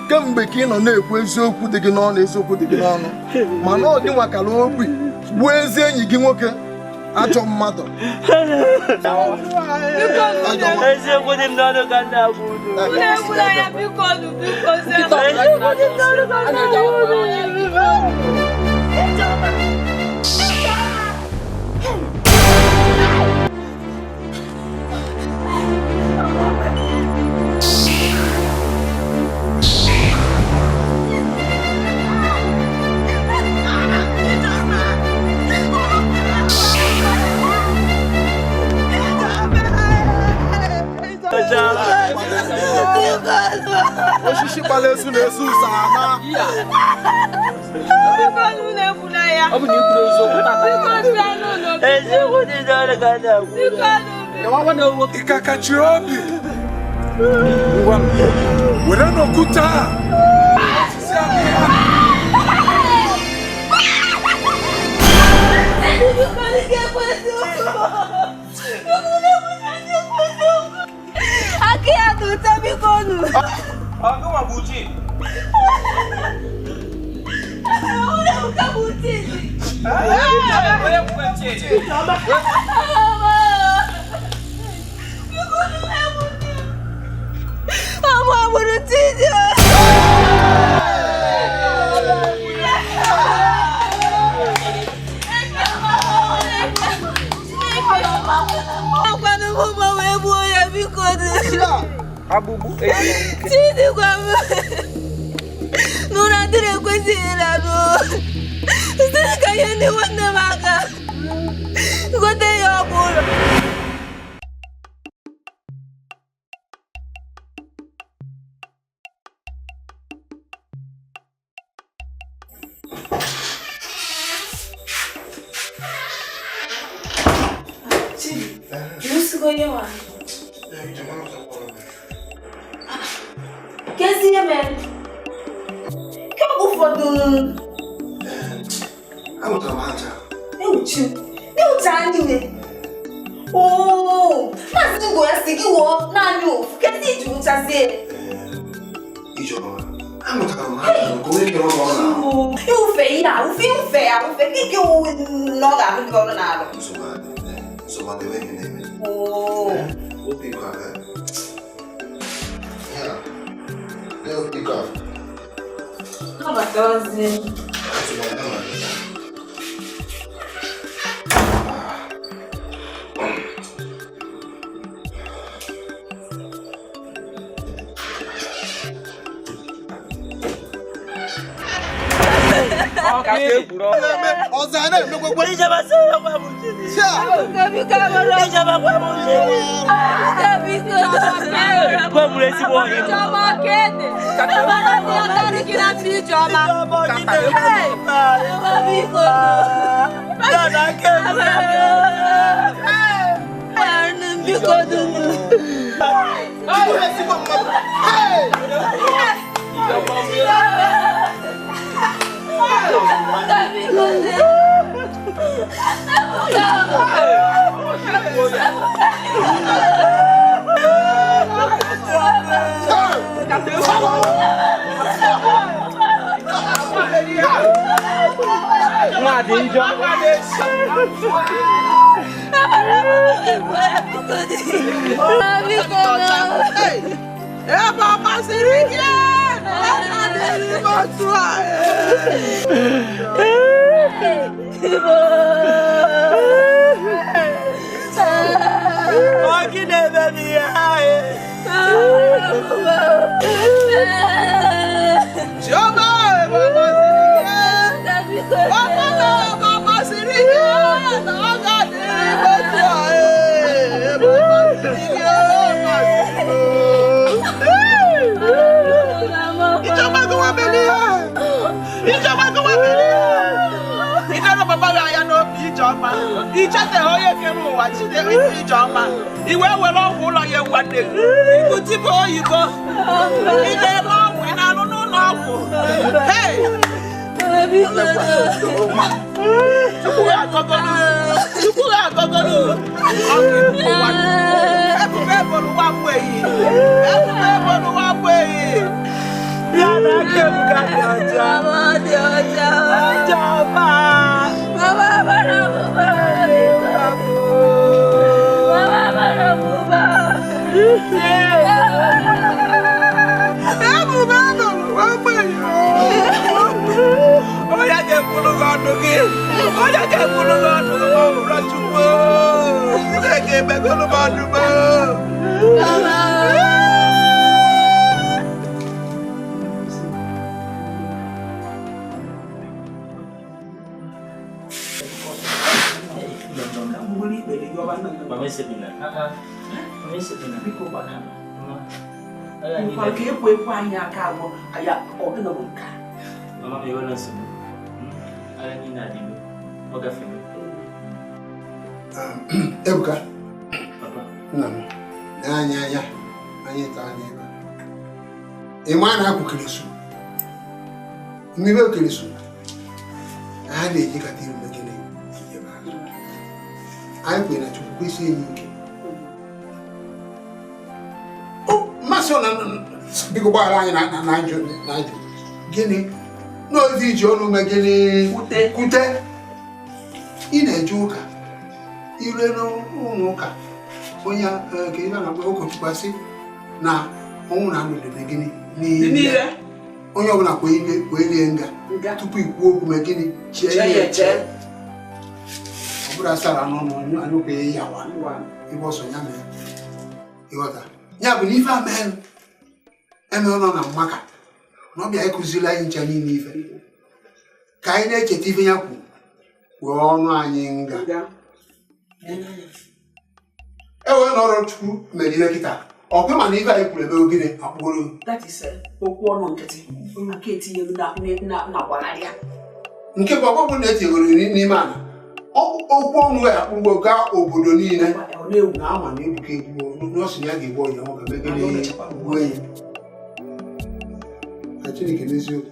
Kemgbe ka ị nọ na-ekwu eziokwu dị gị n'ọnụ, eziokwu dị gị n'ọnụ, mana ọ dị nwakara obi gbuo ezi enyi gị nwoke ajọ mmadụ. Eziokwu dị m n'ọnụ ka m na-agwa unu. Eziokwu dị m n'ọnụ ka m na-agwa unu. Osisi gbara ezu na-ezu ụzọ ama. Eziokwu dị n'ọnụ ka m na-agwa unu. Ị ka kachiri obi? Ngwa, were n'okwute a. Osisi adịghị ya. Aka ya dị ụtọ biko nụ. Ọgụnwa bụ Chidi. Ebuka bụ Chidi. Onye bụkwa Chidi? Ọmụ gburu Chidi. Ọkwanụ mụ wee gbuo ya biko nụ. Chidi gwa m n'ụra adịrị ekwesịghị ịlanụ. Site ka ihe ndị nwanne m aka gote ya ọgwụ ụlọ. Chidi, ịrụsigo ihe nwa? Kezi ihe mere? Kemgbe ụfọdụ Anụtara m aja. Ewuchi, ewucha niile. Oo, Maazị Ngo ya sị gị wụọ naanị ofu, kezi iji wụchazie. Ijeọma, anụtara m aja nke onye kere ọrụ ọ na-arụ. Iwufe ihe a, wufe iwufe ya, wufe gị nke wụ na ọ ga-arụ gị ọrụ n'alụ. Nsogbu adị, enweghị na-eme. Oo. Obi iko a, ya, obi iko a. Nabatazie. Nsogbu adị, ama gị. Ọzọ a na-emekwekwe. Gwa m ezigbo ọyị m. Ebuka, nna m, na-anya anya anyị taa n'ebe ị ma na akwụ mmiri okirisu a na-ejikọta iru megide ijebe azụ anyị kwere na Chukwu kwesị enyi ike mmasị na biko gbaghara anyị na ajụ gịnị n'ozi iji ọnụ megide kwute ị na-eje ụka ire n'ụlọ ụka onye ka ị na-akpọ ụkọchukwu asị na ọnwụ na ndụ dị gịnị niile onye ọbụla kwelie nga tupu ikwu okwu mee gịnị chee ya eche ọ bụrụ asara n'ọnụ anyụkwenye ya wa ibe ọsọ ya mee ịghọta ya bụ na ife a emerụ nọ na mmaka na ọ bịa ịkụziri anyị ncha niile ife ka anyị na-echeta ife ya kwuru kwuo ọnụ anyị nga e wee nọrọ Chukwu mere ihe kịta ọ bụ mana ife anyị kwuru ebe ogene akpụgoro okwu ọnụ nkịtị maka etinyere na nke bụ ọbụ na etinyegoro n'ime ala okwu ọnụ ya akpụgbo gaa obodo niile na ama na Ebuka egbuo n'ọsụ ya ga-egbu ọnya nwoke megide gbuo ya ka Chineke n'eziokwu.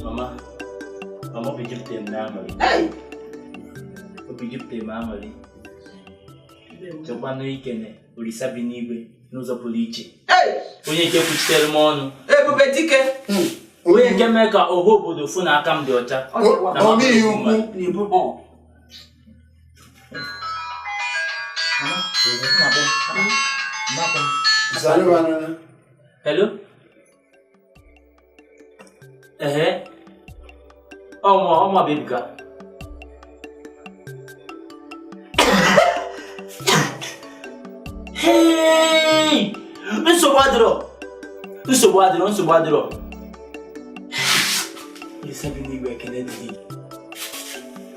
Mama, obi jupụtara m n'aṅụrị. Obi jupụtara m aṅụrị. Chọkwanụ ikene Olisa bi n'igwe n'ụzọ pụrụ iche. Onye nke kwuchitere m ọnụ. Ebube dike. Onye nke mee ka ọha obodo fụ na aka m dị ọcha. Hello? Ehe. Ọmọ bụ Ebuka. Hey! Nsogbu adịrọ. Nsogbu adịrọ, nsogbu adịrọ. Olisa bi n'igwe ekele dị gị.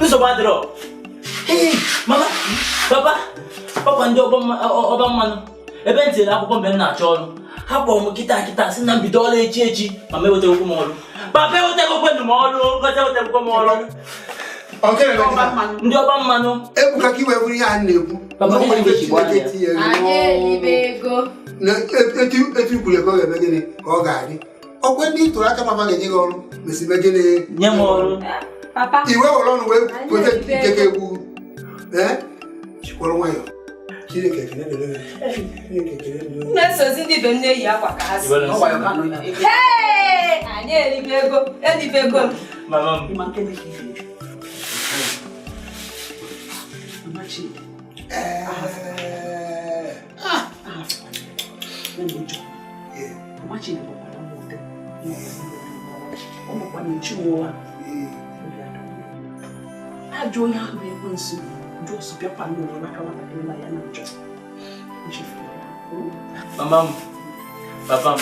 Nsogbu adịrọ. Hey! Mama! Papa! Ọkwa ndị ọba mmanụ ebe m tinyere akwụkwọ mgbe m na-achọ ọrụ ha kpọrọ m kịta kịta sị na m bido ọrụ echi echi ma m ewetegokwu m ọrụ. Papa ewetegokwenụ m ọrụ, Ngozi ewetegokwe m ọrụ. Ndị ọba mmanụ. Ebuka ka iwe bụrụ ihe a na-ekwu. Etu ikwuru ka ọ ga-eme gịnị ka ọ ga-adị. Ọkwa ndị tụrụ aka papa ga-enye gị ọrụ mesi mee gịnị? Nye m ọrụ. Iwe were ọnụ wee kweta nke ka egwu. Chikwara nwayọọ. Chineke ekele dịrị gị. Chineke ekele dịrị gị. Na-esozi ndị be m na-eyi akwa ka ha si. Hey! Anyị eribe ego, eribe ego m. Mama m. Mama Chidi. Mama Chidi bụkwa na ọ bụkwa na echi ụwa. Ajọ onye ahụ bụ ekwensu ndị ọsọ bịakwa n'ụwa n'aka nwatakịrị na ya na-achọ. Mama m, papa m,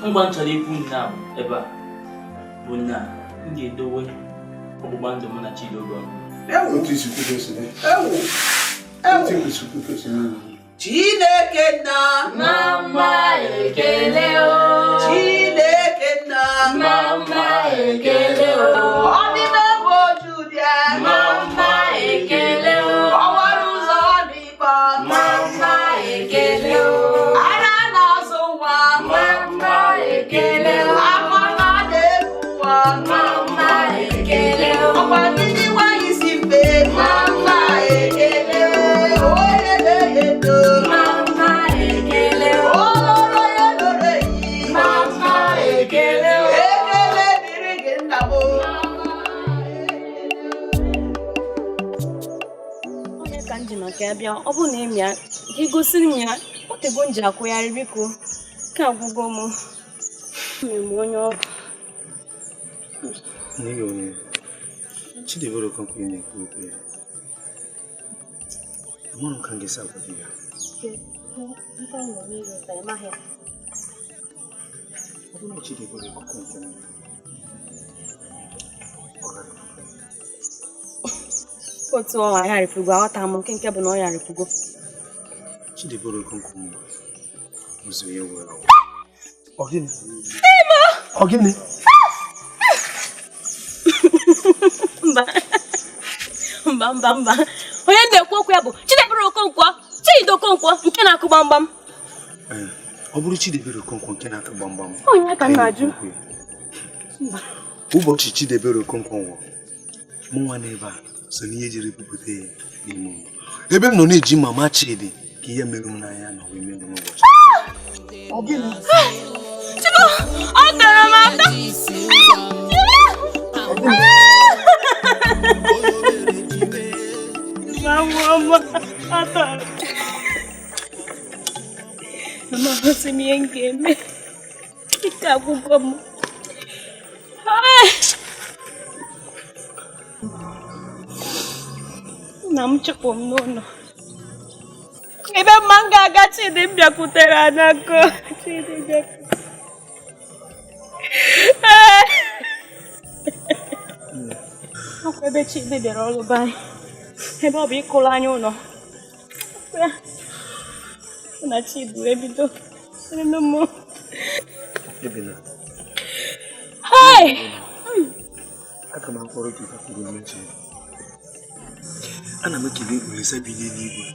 ngwa m chọrọ ikwu nna ebe a bụ na m ga-edowe ọgbụgba ndụ mụ na Chidi oge ọrụ. Chineke nna mama ekele o. Chineke nna mama ekele o. Ọ dị n'ebe oju dị mama ekele o. Ọwara ụzọ n'ịkpọ mama ekele o. Ara na-azụ nwa mama ekele o. Afọ na-ebu nwa mama ekele o. Ọkwa gidi nwanyị si mbe mama ekele o. Onye na-edo mama ekele o. Oloro ya loro eyi mama ekele o. Ekele dịrị gị nna m. Onye ka m ji maka ya bịa, ọ bụrụ na ị mịa, gị gosiri m ya, o tego m ji akwụgharị biko, ka agwụgo m. Mere m onye ọrụ. N'ihi onye Chidiebere Okonkwo ị na-ekwu okwu ya. Amaghị m ka m ga-esi agwa gị ya. Ọ bụrụ na Chidiebere Okonkwo nwụrụ, ọ gaghị Otu ọ gharịpụgo, aghọta m nke bụ na ọ gharịpụgo. Chidiebere Okonkwo nwụrụ ụzọ ya were ọnwụ. Ọ gịnị? Ọ gịnị? Mba. Mba mba mba. Onye na-ekwu okwu ya bụ Chidiebere Okonkwo, Chidi Okonkwo nke na-akụ gbamgbam. Ọ bụrụ Chidiebere Okonkwo nke na-akụ gbamgbam. Onye ka m na-ajụ? Ụbọchị Chidiebere Okonkwo nwụrụ, mụ nwa n'ebe a so n'ihe jiri bupụta ya n'ime ụlọ. Ebe m nọ na-eji mama Chidi ka ihe mere m n'anya na wee mere n'ụbọchị. Ọ gịnị? Chibu, ọ tọrọ m atọ. Mama, atọrọ. Mama, gosi m ihe m ga-eme. Ike agwụgo m. Nna m chụpụ m n'ụlọ. Ebe mma m ga-aga Chidi m bịakwutere Anako. Chidi bịakwutere. Ọkwa ebe Chidi bịara ọrụ be anyị. Ebe ọ bụ ịkụrụ anyị ụlọ. Na Chidi wee bido. Nụ m. Hey! Aga m akpọrọ gị gakwuru nne Chidi. Ana m ekele Olisa bi n'eluigwe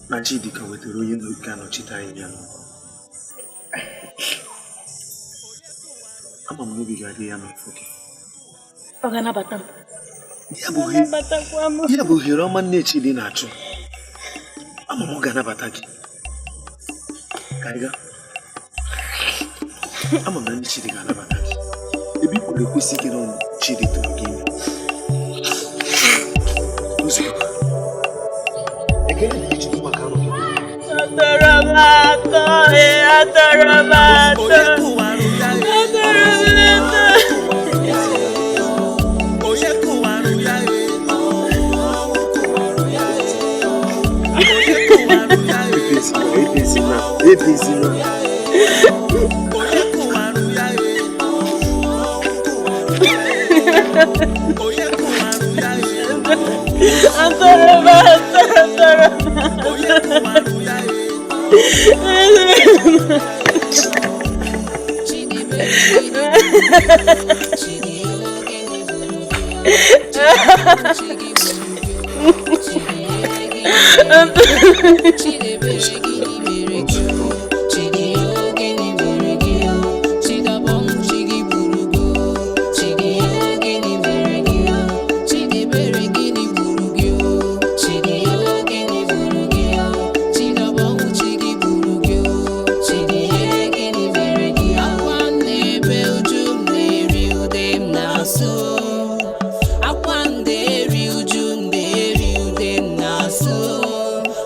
na Chidi ka wetara onye ga-anọchite anyị ya. Ama m n'obi ga-adị ya n'afọ gị. Ọ ga-anabata m. Ya bụ ohere ọma nne Chidi na-achụ. Ama m ọ ga-anabata gị. Ka anyị gaa. Ama m na ndị Chidi ga-anabata gị. Ebe i kwuru ekwesị ike na Chidi tụrụ gị ime. Atọrọ m atọ, atọrọ m atọ. Atọrọ m atọ. Ebezina. Atọrọ m Chidebere gịnị mere gị o? Chidi o gịnị mere gị o? Chidabọnwụ chi gị gburu gị o? Chidi o gịnị mere gị o? Chidebere gịnị gburu gị o? Chidi o gịnị gburu gị o? Chidabọnwụ chi gị gburu gị o? Chidi e gịnị mere gị o? Akwa m na-ebe uju m na-eri ude m na-asụ. Akwa m na-eri uju m na-eri ude m na-asụ.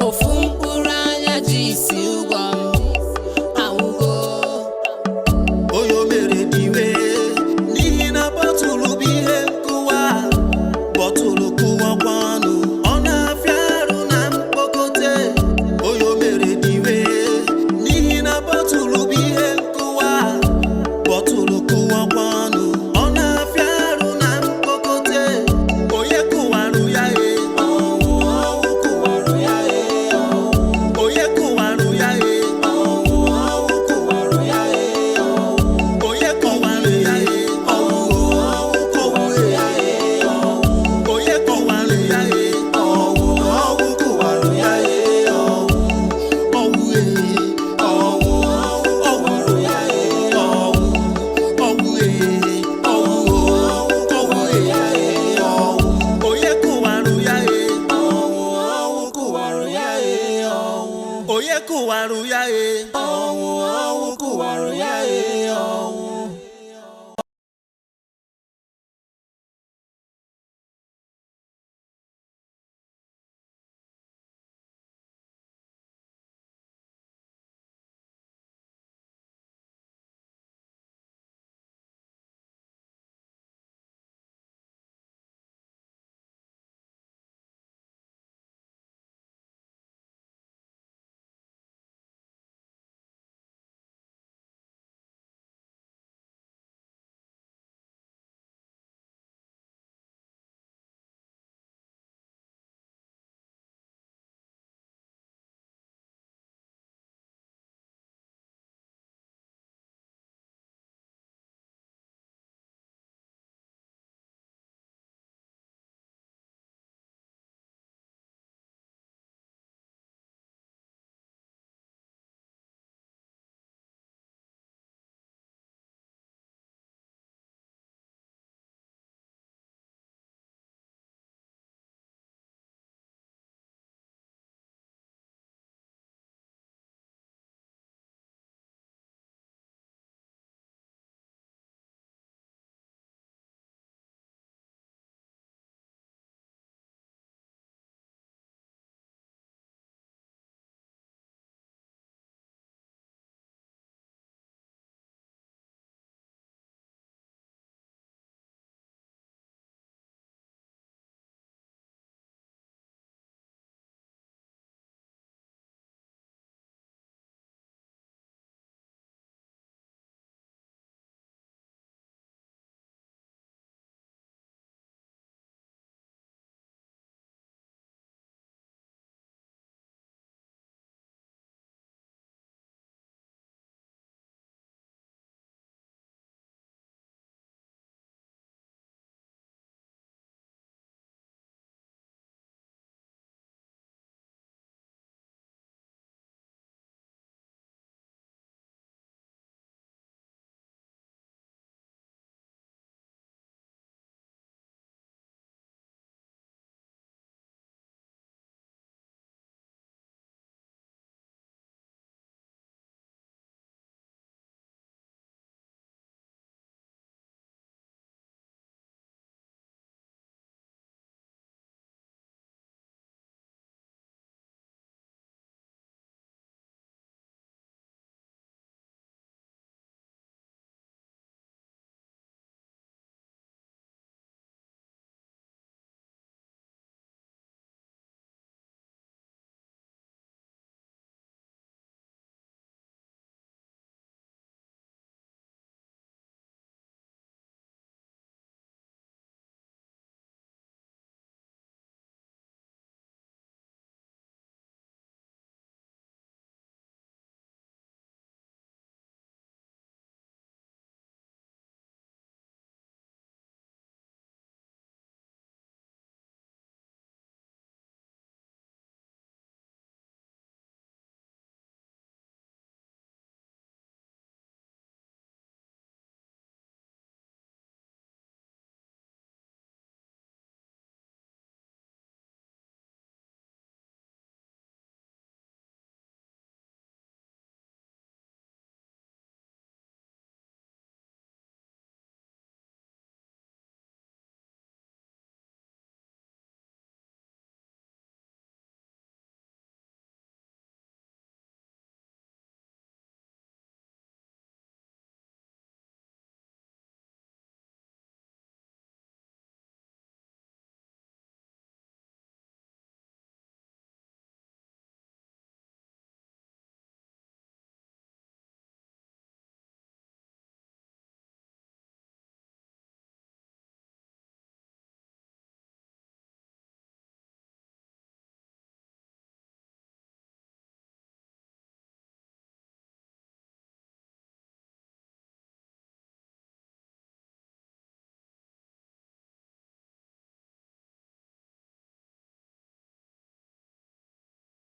Ofu mkpụrụ anya ji isi ụgwọ m anwụgo. Onye o mere diwe n'ihi na bọtụlụ bụ ihe nkụwa, bọtụlụ kụwakwanụ ọ na-afịa arụ na mkpokote. Onye o mere diwe n'ihi na bọtụlụ bụ ihe nkụwa, bọtụlụ kụwakwanụ ọ na-afịa arụ na mkpokote. Onye kụwarụ ya e? Ọnwụ, ọnwụ kụwarụ ya e. Onye kụwarụ ya e? Ọnwụ, ọnwụ kụwarụ ya e. Onye kụwarụ ya e? Ọnwụ, ọnwụ kụwarụ ya e. Onye kụwarụ ya e? Ọnwụ, ọnwụ kụwarụ ya e. Ọnwụ e, ọnwụ, ọnwụ ya e. Ọnwụ, ọnwụ e, ọnwụ, ọnwụ ya e. Ọnwụ, onye kụwarụ ya e? Ọnwụ, ọnwụ kụwarụ ya e. Ọnwụ, onye kụwarụ ya e? Ọnwụ, ọnwụ kụwarụ ya e.